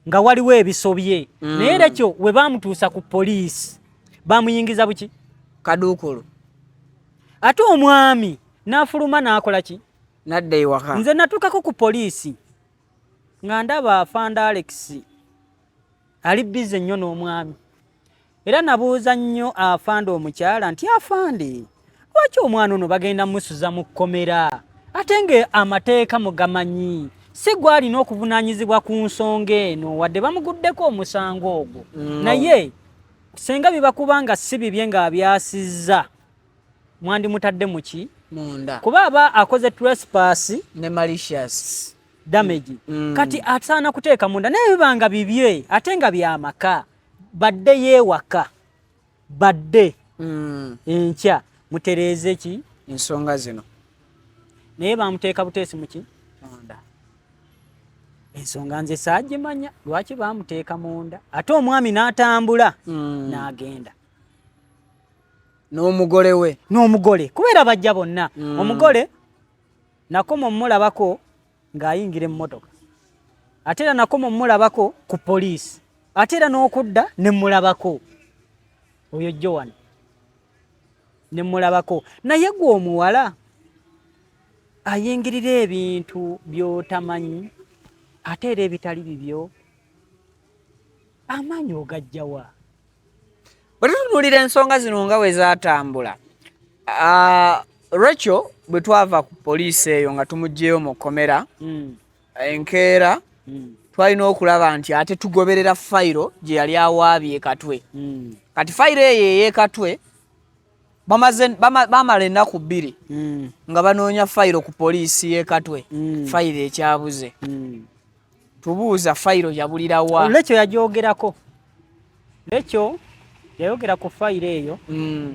Nga waliwo ebisobye. Naye era ekyo we bamutuusa ku poliisi, bamuyingiza buki? Kaduukulu. Ate omwami n'afuluma n'akola ki? Nadda ewaka. Nze natuukako ku poliisi nga ndaba afande Alex ali busy nnyo n'omwami, era nabuuza nnyo afande omukyala nti, "Afande, lwaki omwana ono bagenda musuza mu kkomera, ate nga amateeka mugamanyi, si gwalina okuvunaanyizibwa ku nsonga eno, wadde bamuguddeko omusango ogwo?" Naye senga bibakuba nga si bibye ng'abyasizza, mwandimutadde muki? Munda. Kuba aba akoze trespass ne malicious damage. Kati asaana kuteeka munda, naye bibanga bibye ate nga byamaka, badde yeewaka, badde enkya mutereeze ki? Ensonga zino. Naye bamuteeka buteesi muki? Munda. Ensonga nze saagimanya lwaki bamuteeka munda, ate omwami n'atambula n'agenda. N'omugole we. N'omugole, kubeera bajja bonna. Omugole nakoma omulabako ng'ayingira emmotoka, ate era nakoma omulabako ku poliisi, ate era n'okudda ne mulabako oyo Joan ne mulabako. Naye gwe omuwala ayingirira ebintu by'otamanyi, ate era ebitali bibyo, amaanyi ogajjawa? Bwe tutunuulira ensonga zino nga bwe zaatambula, Rachel bwe twava ku poliisi eyo nga tumuggyeyo mu kkomera, enkeera twalina okulaba nti ate tugoberera fayiro gye yali awaabye Katwe. Kati fayiro eyo ey'Ekatwe bamala ennaku 2 nga banoonya fayiro ku poliisi y'e Katwe. Fayiro ekyabuze. Tubuuza, fayiro yabulirawa? Lekyo yagyogerako, lekyo yayogera ku fayiro eyo.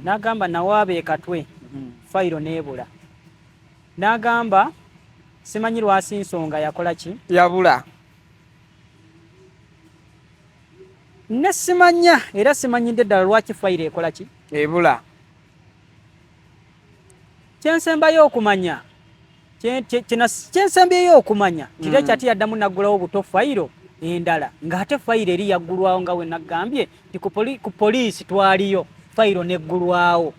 N'agamba nawaaba Ekatwe, fayiro n'ebula. N'agamba simanyi lwasi nsonga yakola ki? Yabula. Ne simanya, era simanyidde ddala lwaki fayiro ekola ki? Ebula. Kyensembayo okumanya, kyensembyeyo okumanya kiri ekyati yaddamu naggulawo obuto fayiro endala, ng'ate fayiro eri yaggulwawo nga we nagambye nti ku poliisi twaliyo. Fayiro neggulwawo.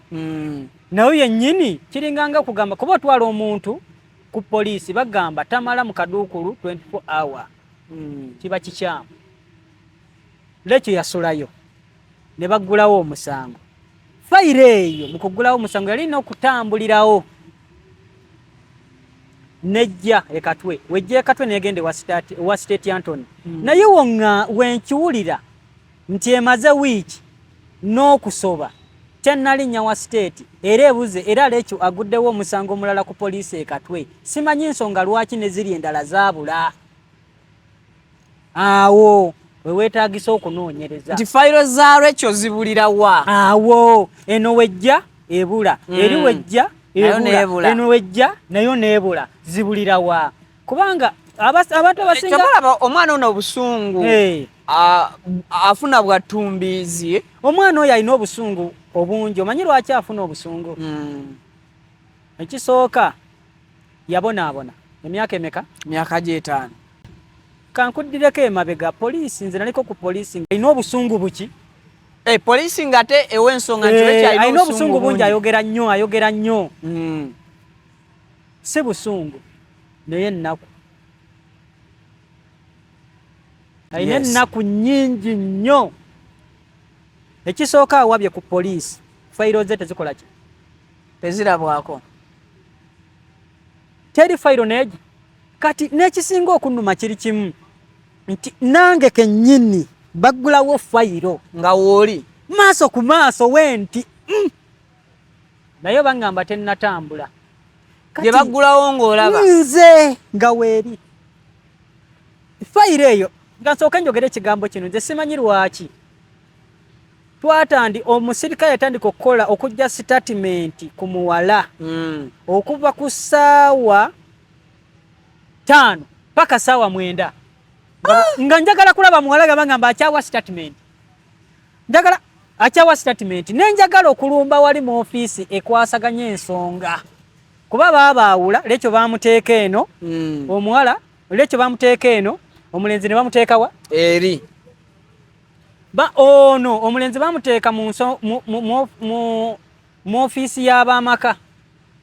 Nayo yennyini kiringanga kugamba kuba otwala omuntu ku poliisi, bagamba tamala mu kaduukulu 24 hour. Kiba kikyamu. Lekyo yasulayo ne baggulawo omusango. Fayiro eyo mu kuggulawo omusango yali erina okutambulirawo nejja ekatwe, wejja ekatwe negenda ewa State Anthony. Naye wonga wenkiwulira nti emaze wiiki n'okusoba tennalinnya wa State, era ebuze, era Lekyo aguddewo omusango omulala ku poliisi ekatwe. Simanyi nsonga lwaki ne ziri endala zaabula. Awo weweetaagisa okunoonyereza nti fayiro za Rachel zibulira wa? Awo eno wejja ebula, eri wejja ebula, eno wejja nayo neebula, zibulira wa? Kubanga abantu abasinga Kyobalaba omwana ono obusungu afuna bwa ttumbiizi. Omwana oyo alina obusungu obungi. Omanyi lwaki afuna obusungu? Ekisooka, yabonaabona emyaka emeka? Myaka gy'etaano. Kankuddireko emabega. Poliisi, nze naliko ku poliisi, alina obusungu buki? Eh, poliisi ng'ate ewa ensonga nti eh, alina obusungu bungi, ayogera nnyo, ayogera nnyo. Si busungu, naye ennaku. Alina ennaku nnyingi nnyo. Ekisooka, awabye ku poliisi, fayiro ze tezikola ki? Tezirabwako. Teri fayiro neegi. Kati n'ekisinga okunnuma kiri kimu nti nange kennyini baggulawo fayiro nga wooli maaso ku maaso we nti Naye baŋŋamba tennatambula. Gye baggulawo ng'olaba nze nga weeri fayiro eyo. Nga nsooke njogere ekigambo kino, nze simanyi lwaki twatandi omusirikale yatandika okukola okujja sitatimenti ku muwala okuva ku ssaawa 5 paka ssaawa 9, nga njagala kulaba muwala, nga bagamba akyawa sitatimenti, njagala akyawa sitatimenti, nenjagala okulumba wali mu ofiisi ekwasaganya ensonga, kuba baabaawula. Lekyo bamuteeka eno, omuwala lekyo bamuteeka eno, omulenzi ne bamuteeka wa? Eri. Ba ono omulenzi bamuteeka mu nso mu, mu, mu, mu, mu ofiisi y'abamaka.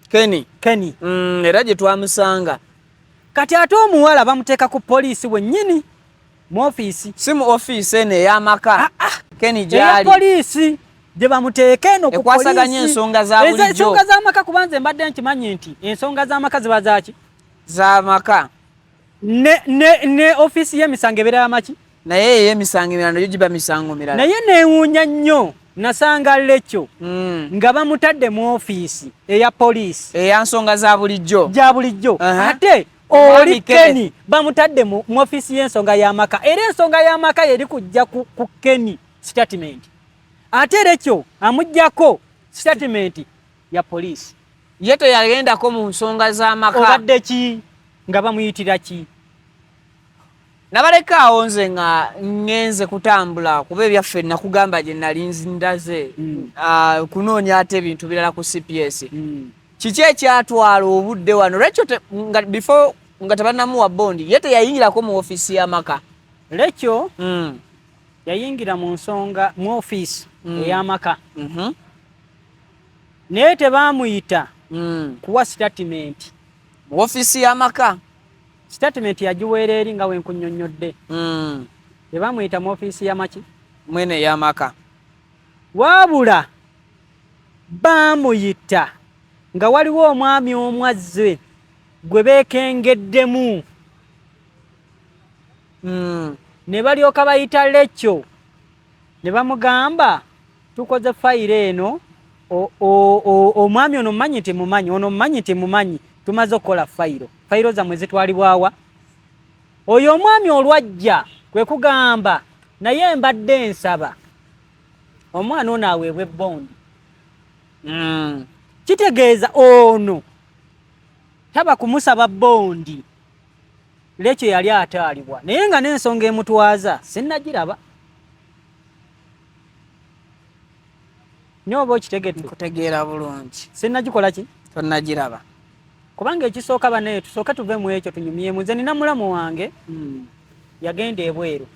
Kenny. Kenny. Era gye twamusanga. Kati ate omuwala bamuteeka ku poliisi wennyini mu ofiisi. Si mu ofiisi eno ey'amaka. Ah, ah. Kenny eya gyali. Poliisi gye bamuteeka eno ku Ekwasaganya poliisi. Ensonga za bulijjo. Ensonga z'amaka, kuba nze mbadde nkimanyi nti ensonga z'amaka ziba zaaki? Z'amaka. Ne ofiisi y'emisango ebeera y'amaki. Naye ey'emisango emirala nayo giba misango mirala. Naye neewuunya nnyo, nasanga Lekyo nga bamutadde mu ofiisi eya poliisi eya nsonga za bulijjo. Gya bulijjo. Ate Omwami oli Kenneth. Kenny bamutadde mu ofiisi y'ensonga y'amaka, era ensonga y'amaka yeri kujja ku Kenny statement, ate Lekyo amuggyako statement ya poliisi. Ye teyagendako mu nsonga z'amaka. Obadde ki nga bamuyitira ki? Nabaleka awo nze nga ŋŋenze kutambula, kuba ebyaffe nakugamba gye nali ndaze kunoonya ate ebintu birala ku CPS. Kiki ekyatwala obudde wano? Lwekyo nga before nga tebannamuwa bondi, ye teyayingirako mu ofiisi y'amaka? Lekyo yayingira mu nsonga mu ofiisi ey'amaka, naye tebaamuyita kuwa sitatimenti. Mu ofiisi y'amaka. Sitatimenti yagiweera eri nga wenkunnyonnyodde. Tebamuyita mu ofiisi y'amaki. Mwene ey'amaka. Wabula baamuyita nga waliwo omwami omu azze gwe beekengeddemu, ne balyoka bayita Lekyo ne bamugamba, "Tukoze fayiro eno, omwami ono mumanyi nti mumanyi, ono mumanyi nti mumanyi, tumaze okukola fayiro, fayiro zammwe zitwalibwawa?" Oyo omwami olwajja kwe kugamba, "Naye mbadde nsaba omwana ono aweebwe bondi." Kitegeeza ono taba kumusaba bondi, Lekyo yali ataalibwa, naye nga n'ensonga emutwaza sinnagiraba. Naye oba okitegedde? Nkutegeera bulungi. Sinnagikola ki? Tonnagiraba. Kubanga ekisooka, banaye, tusooke tuve mu ekyo tunyumyemu. Nze nina mulamu wange yagenda ebweru.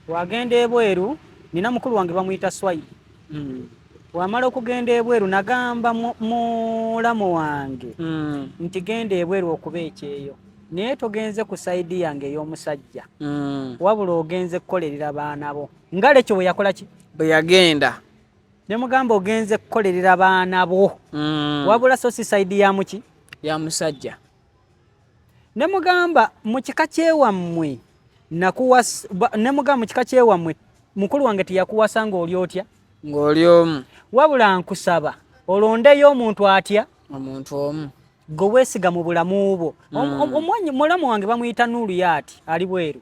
Wagenda ebweru, nina mukulu wange bamuyita Swahili. Wamala okugenda ebweru nagamba mulamu wange nti genda ebweru okuba ekyeyo, naye togenze ku side yange ey'omusajja, wabula ogenze kukolerera baana bo. Nga lekyo bwe yakola ki? Bwe yagenda. Ne mugamba ogenze kukolerera baana bo, wabula so si side ya muki? Ya musajja. Ne mugamba mu kika kyewammwe ne mugamba mu kika kyewammwe mukulu wange teyakuwasa ng'oli otya? Ng'oli omu. Wabula nkusaba olondeyo omuntu atya? Omuntu omu. Gwe weesiga mu bulamu bwo. Mulamu wange bamuyita Nuulu Yaati, ali bweru.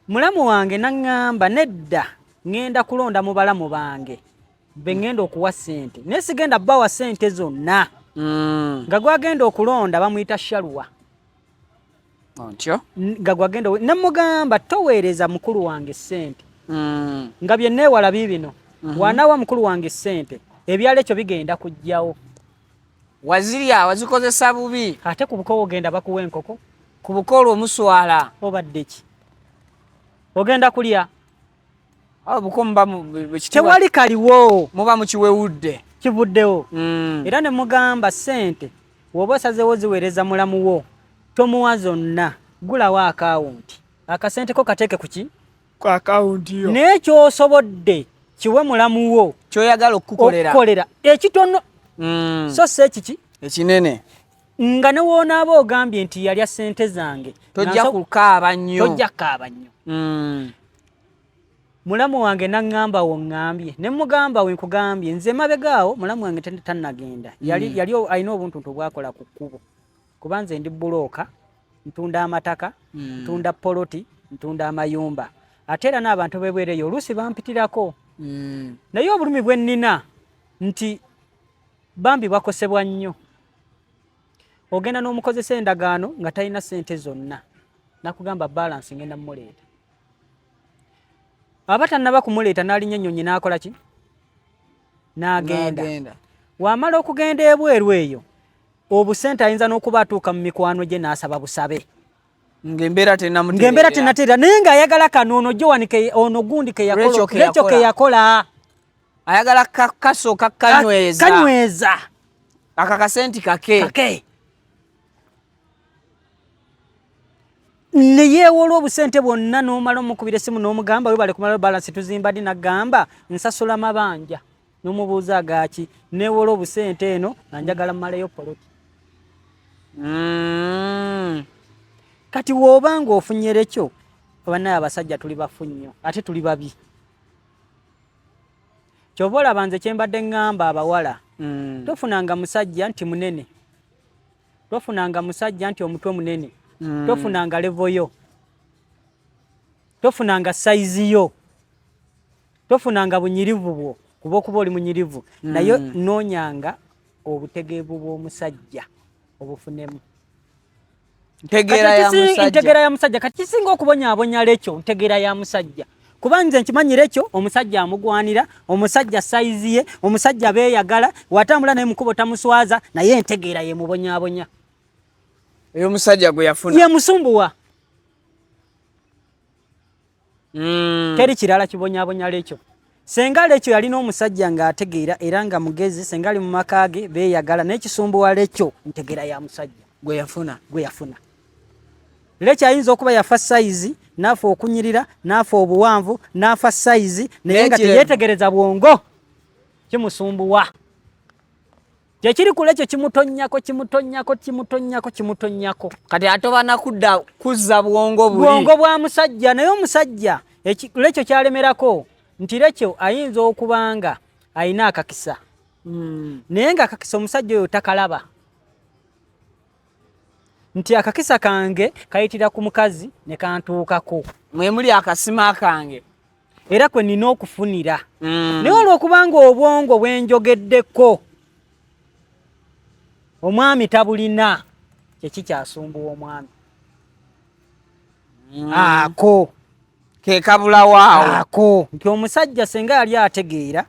Mulamu wange naŋŋamba nedda, ŋŋenda kulonda mu balamu bange be ŋŋenda okuwa ssente, naye sigenda bawa ssente zonna. Nga gwagenda okulonda bamuyita Shaluwa. Otyo? Nga gwagenda ne mugamba toweereza mukulu wange ssente. Nga bye neewala biibino. Wanawa mukulu wange ssente, ebyalo ekyo bigenda kujjawo. Wazirya wazikozesa bubi. Ate ku buko ogenda bakuwa enkoko. Ku buko olwo muswala. Obadde ki? Ogenda kulya. Obuko muba tewali kaliwo. Muba mukiwewudde. Kivuddewo. Era ne mugamba ssente bw'oba osazeewo ziweereza mulamu wo tomuwa zonna, gulawo akawunti. Akasente ko kateeke ku ki? Ku akawunti yo. Naye ky'osobodde kiwe mulamu wo. Ky'oyagala okukukolera. Okukolera. Ekitono. So si ekiki? Ekinene. Nga ne woonaaba ogambye nti yalya ssente zange. Tojja kukaaba nnyo. Tojja kukaaba nnyo. Mulamu wange n'aŋŋamba wo ŋŋambye. Ne mugamba we nkugambye. Nze mabega awo mulamu wange tannagenda. Yali alina obuntuntu bw'akola ku kkubo. Kuba nze ndi bbulooka, ntunda amataka, ntunda poloti, ntunda amayumba. Ate era n'abantu b'ebweru eyo oluusi bampitirako. Naye obulumi bwe nnina nti bambi bakosebwa nnyo. Ogenda n'omukozesa endagaano nga talina ssente zonna. Nakugamba balance ngenda mmuleeta. Aba tannaba kumuleeta n'alinnya ennyonyi n'akola ki? N'agenda. Wamala okugenda ebweru eyo, obusente ayinza n'okuba atuuka mu mikwano gye n'asaba busabe. Ng'embeera tennamutereera. Ng'embeera tennatereera, naye ng'ayagala kano ono Joan ke ono gundi ke yakola, Rachel ke yakola. Ayagala kasooka kanyweza. Kanyweza. Aka kasenti kake. Kake. Ne yeewola obusente bwonna n'omala omukubira essimu n'omugamba webale kumala balance tuzimba ddi, n'agamba nsasula mabanja. N'omubuuza agaaki, neewola obusente eno nga njagala mmaleyo poloti. Kati bw'oba ng'ofunye lekyo, bannaye abasajja tuli bafu nnyo ate tuli babi. Ky'ova olaba nze kye mbadde ŋŋamba abawala, tofunanga musajja nti munene, tofunanga musajja nti omutwe munene, tofunanga level yo, tofunanga sayizi yo, tofunanga bunyirivu bwo, kuba okuba oli munyirivu, naye noonyanga obutegeevu bw'omusajja obufunemu. Ntegeera ya musajja. Ntegeera ya musajja. Kati kisinga okubonyaabonya lekyo ntegeera ya musajja. Kuba nze nkimanyira ekyo omusajja amugwanira, omusajja sayizi ye, omusajja beeyagala, watambula naye mukubo tamuswaza, naye entegeera ye mubonyaabonya. Eyo omusajja gwe yafuna. Ye musumbuwa. Teri kirala kibonyaabonya lekyo. Senga lekyo yalina omusajja ng'ategeera era nga mugezi, senga ali mu maka ge beeyagala, naye kisumbuwa lekyo ntegeera ya musajja. Gwe yafuna. Gwe yafuna. Lekyo ayinza okuba yafa sayizi, n'afa okunyirira, n'afa obuwanvu, n'afa sayizi, naye nga teyeetegereza bwongo. Kimusumbuwa. Kyekiri ku lekyo kimutonnyako, kimutonnyako, kimutonnyako, kimutonnyako. Kati atoba na kudda kuzza bwongo buli. Bwongo bwa musajja, naye omusajja lekyo kyalemerako nti lekyo ayinza okuba nga alina akakisa. Naye nga akakisa omusajja oyo takalaba. Nti akakisa kange kayitira ku mukazi ne kantuukako. Mwe muli akasima kange. Era kwe nina okufunira. Naye olw'okubanga obwongo bwe njogeddeko omwami tabulina, kye kikyasumbuwa omwami. Ako. Ke kabulawo awo. Ako. Nti omusajja senga yali ategeera,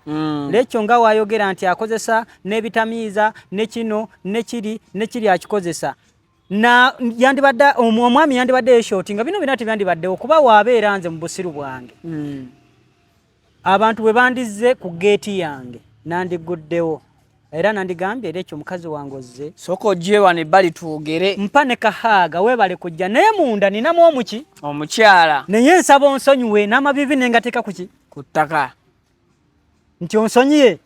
lekyo nga wayogera nti akozesa n'ebitamiiza ne kino ne kiri ne kiri akikozesa. Na yandibadde omwami yandibadde yeshooti nga bino byonna tebyandibaddewo kuba waabeera nze mu busiru bwange. Abantu bwe bandizze ku geeti yange nandiguddewo era nandigambye era ekyo mukazi wange ozze sooka ojje wano ebbali twogere mpa ne kahaaga weebale kujja naye munda ninamu omuki omukyala naye nsaba onsonyiwe n'amaviivi ne ngateeka ku ki ku ttaka nti onsonyiye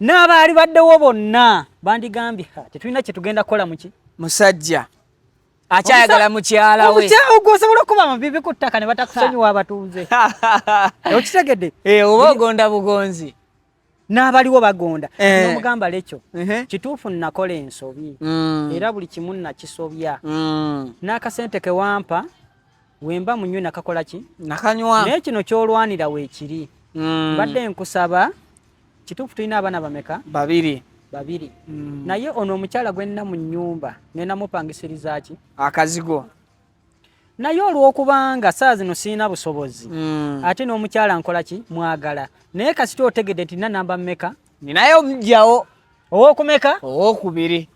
n'abaali baddewo bonna bandigambye tetulina kye tugenda kukola muki musajja akyayagala mukyala we ogwo osobola okuba amaviivi ku ttaka ne batakusonyiwa abatuuze okitegedde eh, oba ogonda bugonzi n'abaliwo bagonda eh. nomugamba lekyo kituufu nakola ensobi era buli kimu nakisobya n'akasente ke wampa wemba munywe nakakola ki nakanywa naye kino kyolwanira weekiri mbadde nkusaba kituufu tulina abaana bameka babiri babiri naye ono omukyala gwe nina mu nnyumba ngenda mupangisiriza ki akazigo naye olw'okubanga saa zino sirina busobozi ate n'omukyala nkola ki mwagala naye kasita otegedde nti nina namba mmeka ninayo omugyawo ow'okumeka ow'okubiri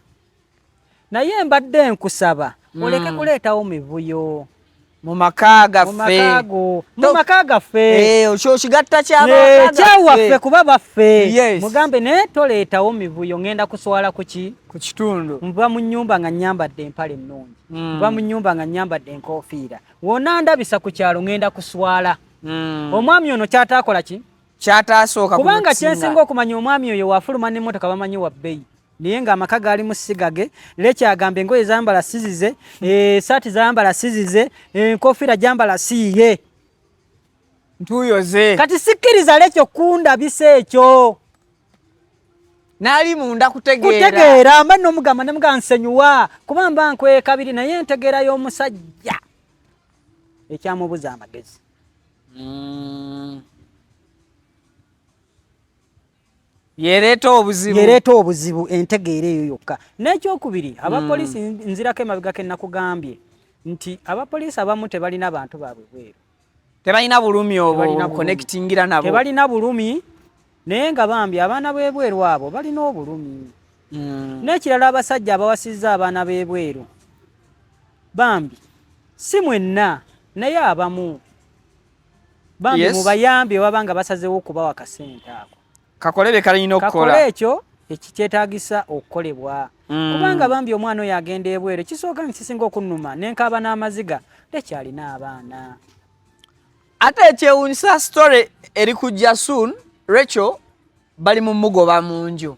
naye mbadde nkusaba oleke kuleetawo mivuyo mu maka gaffe mu maka gaffe eh, okigatta kyawaffe kuba baffe mugambe naye toleetawo mivuyo ngenda kuswala kuki ku kitundu nva mu nnyumba nga nnyambadde empale ennungi nva mu nnyumba nga nnyambadde enkofiira wona ndabisa ku kyalo ngenda kuswala omwami ono kyataakola ki kyataasooka kubanga kyensinga okumanya omwami oyo wafuluma n'emmotoka bamanyi wa bbeeyi naye ng'amaka gaali mu sigage lekyagamba engoye zambala sizize esaati zambala sizize enkofiira gyambala siyiye ntuuyoze kati sikkiriza lekyo kundabisa ekyo n'ali munda kutegeera kutegeera mba nomugamba nemugamba nsenyuwa kuba mba nkwekabiri naye entegeera y'omusajja ekyamubuza amagezi yereeta obuzibu yereeta obuzibu entegeera eyo yokka n'ekyokubiri abapoliisi nzirako emabegako enakugambye nti abapoliisi abamu tebalina bantu baabwe bweru tebalina bulumi obwo connectingira nabo tebalina bulumi naye nga bambi abaana b'ebweru abo balina obulumi n'ekirala abasajja abawasizza abaana b'ebweru bambi si mwenna naye abamu bambi mubayambe baba nga basazeewo okubawa kasente ako kakole bye kalina okukola kakole ekyo ekikyetaagisa okukolebwa kubanga bambi omwana oyo agenda ebweru ekisooka nkisinga okunnuma nenkaaba n'amaziga tekyalina abaana ate ekyewuunyisa story eri kujja soon Rachel bali mu mugoba mu nju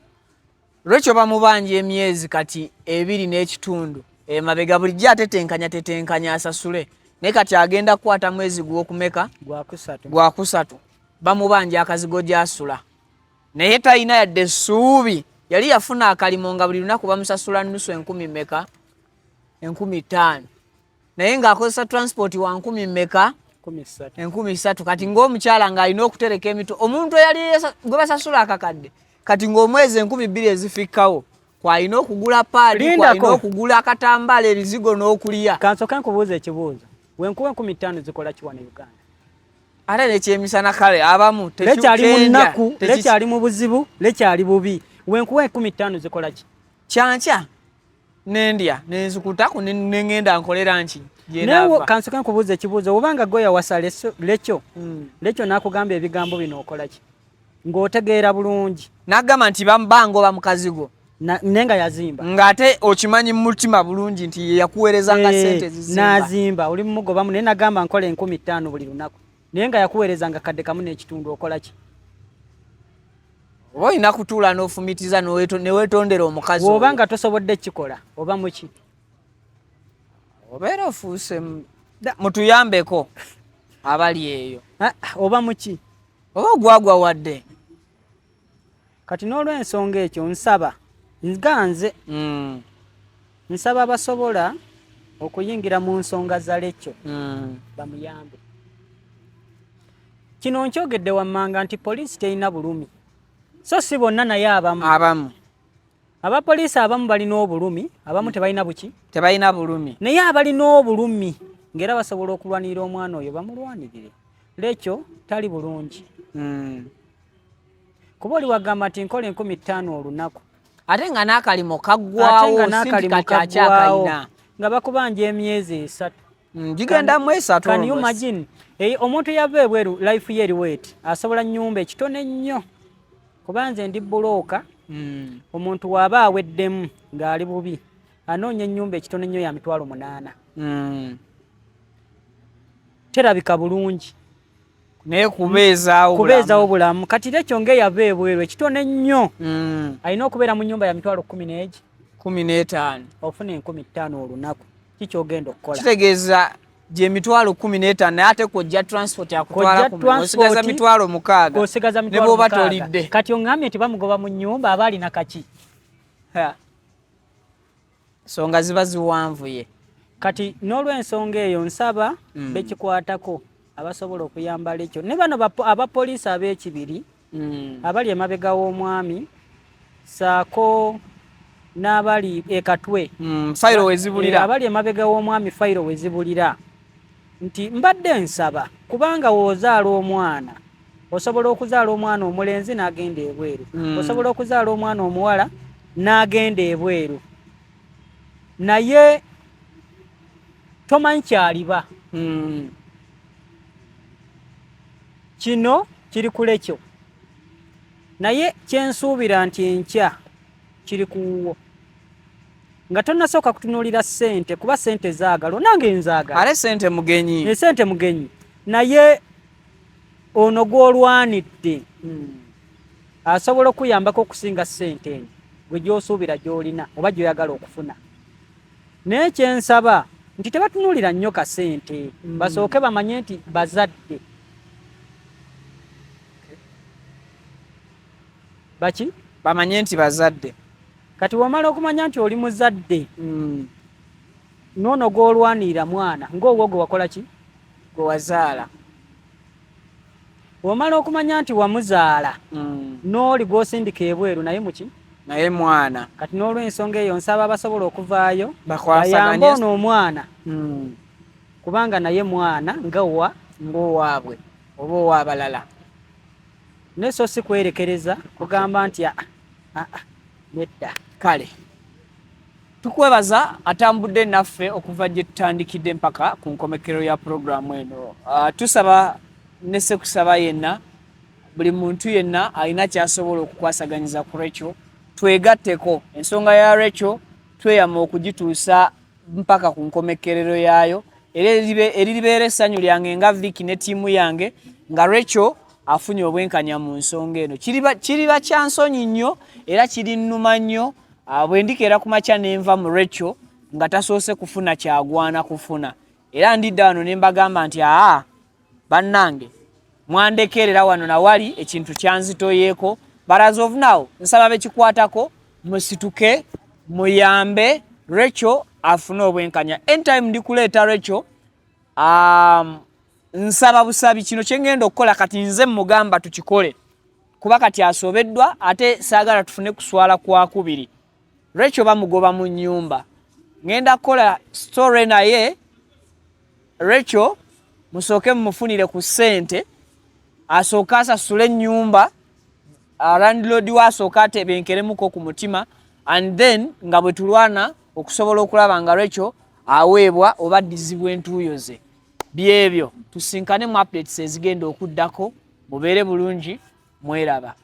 Rachel bamubanja emyezi kati 2 n'ekitundu emabega bulijjo atetenkanya tetenkanya asasule naye kati agenda kukwata mwezi gw'okumeka gwakusatu bamubanja akazigo gy'asula naye talina yadde essuubi yali yafuna akalimo nga buli lunaku bamusasula nusu 10,000 meka 5,000 naye ng'akozesa transport wa 1,000 meka 1,300 kati ng'omukyala ng'alina okutereka emito omuntu eyali gwe basasula akakadde kati ng'omwezi 2,000 ezifikkawo kwalina okugula paadi kwalina okugula akatambaala ebizigo n'okulya kansooke nkubuuza ekibuuzo wenkuwa 5,000 zikola ki wano Uganda ate nekyemisana kale abamu lekyali mu nnaku lekyali mu buzibu lekyali bubi wenkuwa 5,000 zikola ki kyankya nendya nenzikutaku nengenda nkolera nki naye kansooke nkubuuza ekibuuzo obanga gwe yawasa lekyo lekyo n'akugamba ebigambo bino okola ki ng'otegeera bulungi n'agamba nti bangoba mukazigo naye nga yazimba ng'ate okimanyi mu mutima bulungi nti ye yakuweerezanga ssente zizimba n'azimba oli mumugobamu naye nagamba nkola 5,000 buli lunaku naye nga yakuweerezanga kadde kamu n'ekitundu okola ki oba olina kutuula n'ofumitiza ne weetondera omukazi bw'oba nga tosobodde kikola oba muki obeera ofuuse mutuyambeko abali eyo oba muki oba ogwagwa wadde kati n'olw'ensonga ekyo nsaba nga nze nsaba basobola okuyingira mu nsonga za lekyo bamuyambe kino nkyogedde wammanga nti poliisi terina bulumi so si bonna naye abamu abapoliisi abamu balina obulumi abamu tebalina buki tebalina bulumi naye abalina obulumi ng'era basobola okulwanirira omwana oyo bamulwanirire lekyo tali bulungi kuba oli wagamba nti nkola 5,000 olunaku ate nga n'akalimo kaggwawo akyakayina nga bakubanja emyezi 3 gigenda mu 3 can you imagine Omuntu yava ebweru, life ye eriwo eti, asobola nnyumba ekitono ennyo, kuba nze ndi broker. Omuntu waaba aweddemu ng'ali bubi, anoonya ennyumba ekitono ennyo ya 800,000. Terabika bulungi. Naye kubeezaawo. Kubeezaawo bulamu. Kati ekyo ng'eyava ebweru, ekitono ennyo alina okubeera mu nnyumba ya mitwalo kumi n'egi 15. Ofuna 5,000 olunaku, kikyogenda okukola? Kitegeeza gye 15,000, naye ate kwojja transport akutwala, osigaza 60,000. Osigaza ne bw'oba tolidde. Kati oŋŋambye nti bamugoba mu nnyumba, aba alina kaki? Nsonga ziba ziwanvuye. Kati n'olw'ensonga eyo nsaba bekikwatako abasobola okuyambala ekyo, ne bano abapoliisi ab'ekibiri abali emabega w'omwami, saako n'abali ekatwe. Fayiro wezibulira. Abali emabega w'omwami, fayiro wezibulira, nti mbadde nsaba, kubanga w'ozaala omwana, osobola okuzaala omwana omulenzi n'agenda ebweru, osobola okuzaala omwana omuwala n'agenda ebweru, naye tomanyi kyaliba. Kino kiri kulekyo, naye kyensuubira nti enkya kiri kuwuwo nga tonnasooka kutunuulira ssente, kuba ssente zaagala, nange nzaagala. Ate ssente mugenyi. Esente mugenyi, naye ono gw'olwanidde asobola okuyambako okusinga ssente eno gwe gy'osuubira gy'olina oba gy'oyagala okufuna. Naye kyensaba nti tebatunuulira nnyo kasente, basooke bamanye nti bazadde baki. Bamanye nti bazadde. Kati womala okumanya nti oli muzadde, noono gw'olwanirira mwana ng'owwo gwe wakola ki? Gwe wazaala. Womala okumanya nti wamuzaala, n'oli gw'osindika ebweru naye muki? Naye mwana. Kati n'olw'ensonga eyo nsaba abasobola okuvaayo bayambe ono omwana, kubanga naye mwana nga wa ng'owaabwe oba ow'abalala. Naye so si kwerekereza kugamba nti aa, nedda. Kale tukwebaza atambudde naffe okuva gye tutandikidde mpaka ku nkomekero ya puroguramu eno. Tusaba ne sekusaba yenna, buli muntu yenna alina kyasobola okukwasaganyiza ku Rachel, twegatteko ensonga ya Rachel, tweyama okugituusa mpaka ku nkomekerero yaayo. Era eriribeera essanyu lyange nga Vicky ne ttiimu yange nga Rachel afunye obwenkanya mu nsonga eno. Kiriba kya nsonyi nnyo era kirinnuma nnyo bwe ndikeera ku makya nenva mu Rachel nga tasoose kufuna kyagwana kufuna. Era ndidda wano ne mbagamba nti aa, bannange, mwandekerera wano nawali ekintu kyanzitoyeeko. But as of now nsaba bekikwatako musituke muyambe Rachel afune obwenkanya. Anytime ndikuleeta Rachel, nsaba busabi kino kyengenda okukola kati nze mugamba tukikole, kuba kati asobeddwa, ate saagala tufune kuswala kwakubiri. Rachel bamugoba mu nnyumba, ngenda kukola story naye Rachel musooke mumufunire ku ssente, asooke asasule ennyumba, landlord we asooke atebenkeremuko ku mutima, and then nga bwe tulwana okusobola okulaba nga Rachel aweebwa oba addizibwa entuuyo ze. Byebyo, tusinkane mu updates ezigenda okuddako. Mubeere bulungi, mweraba.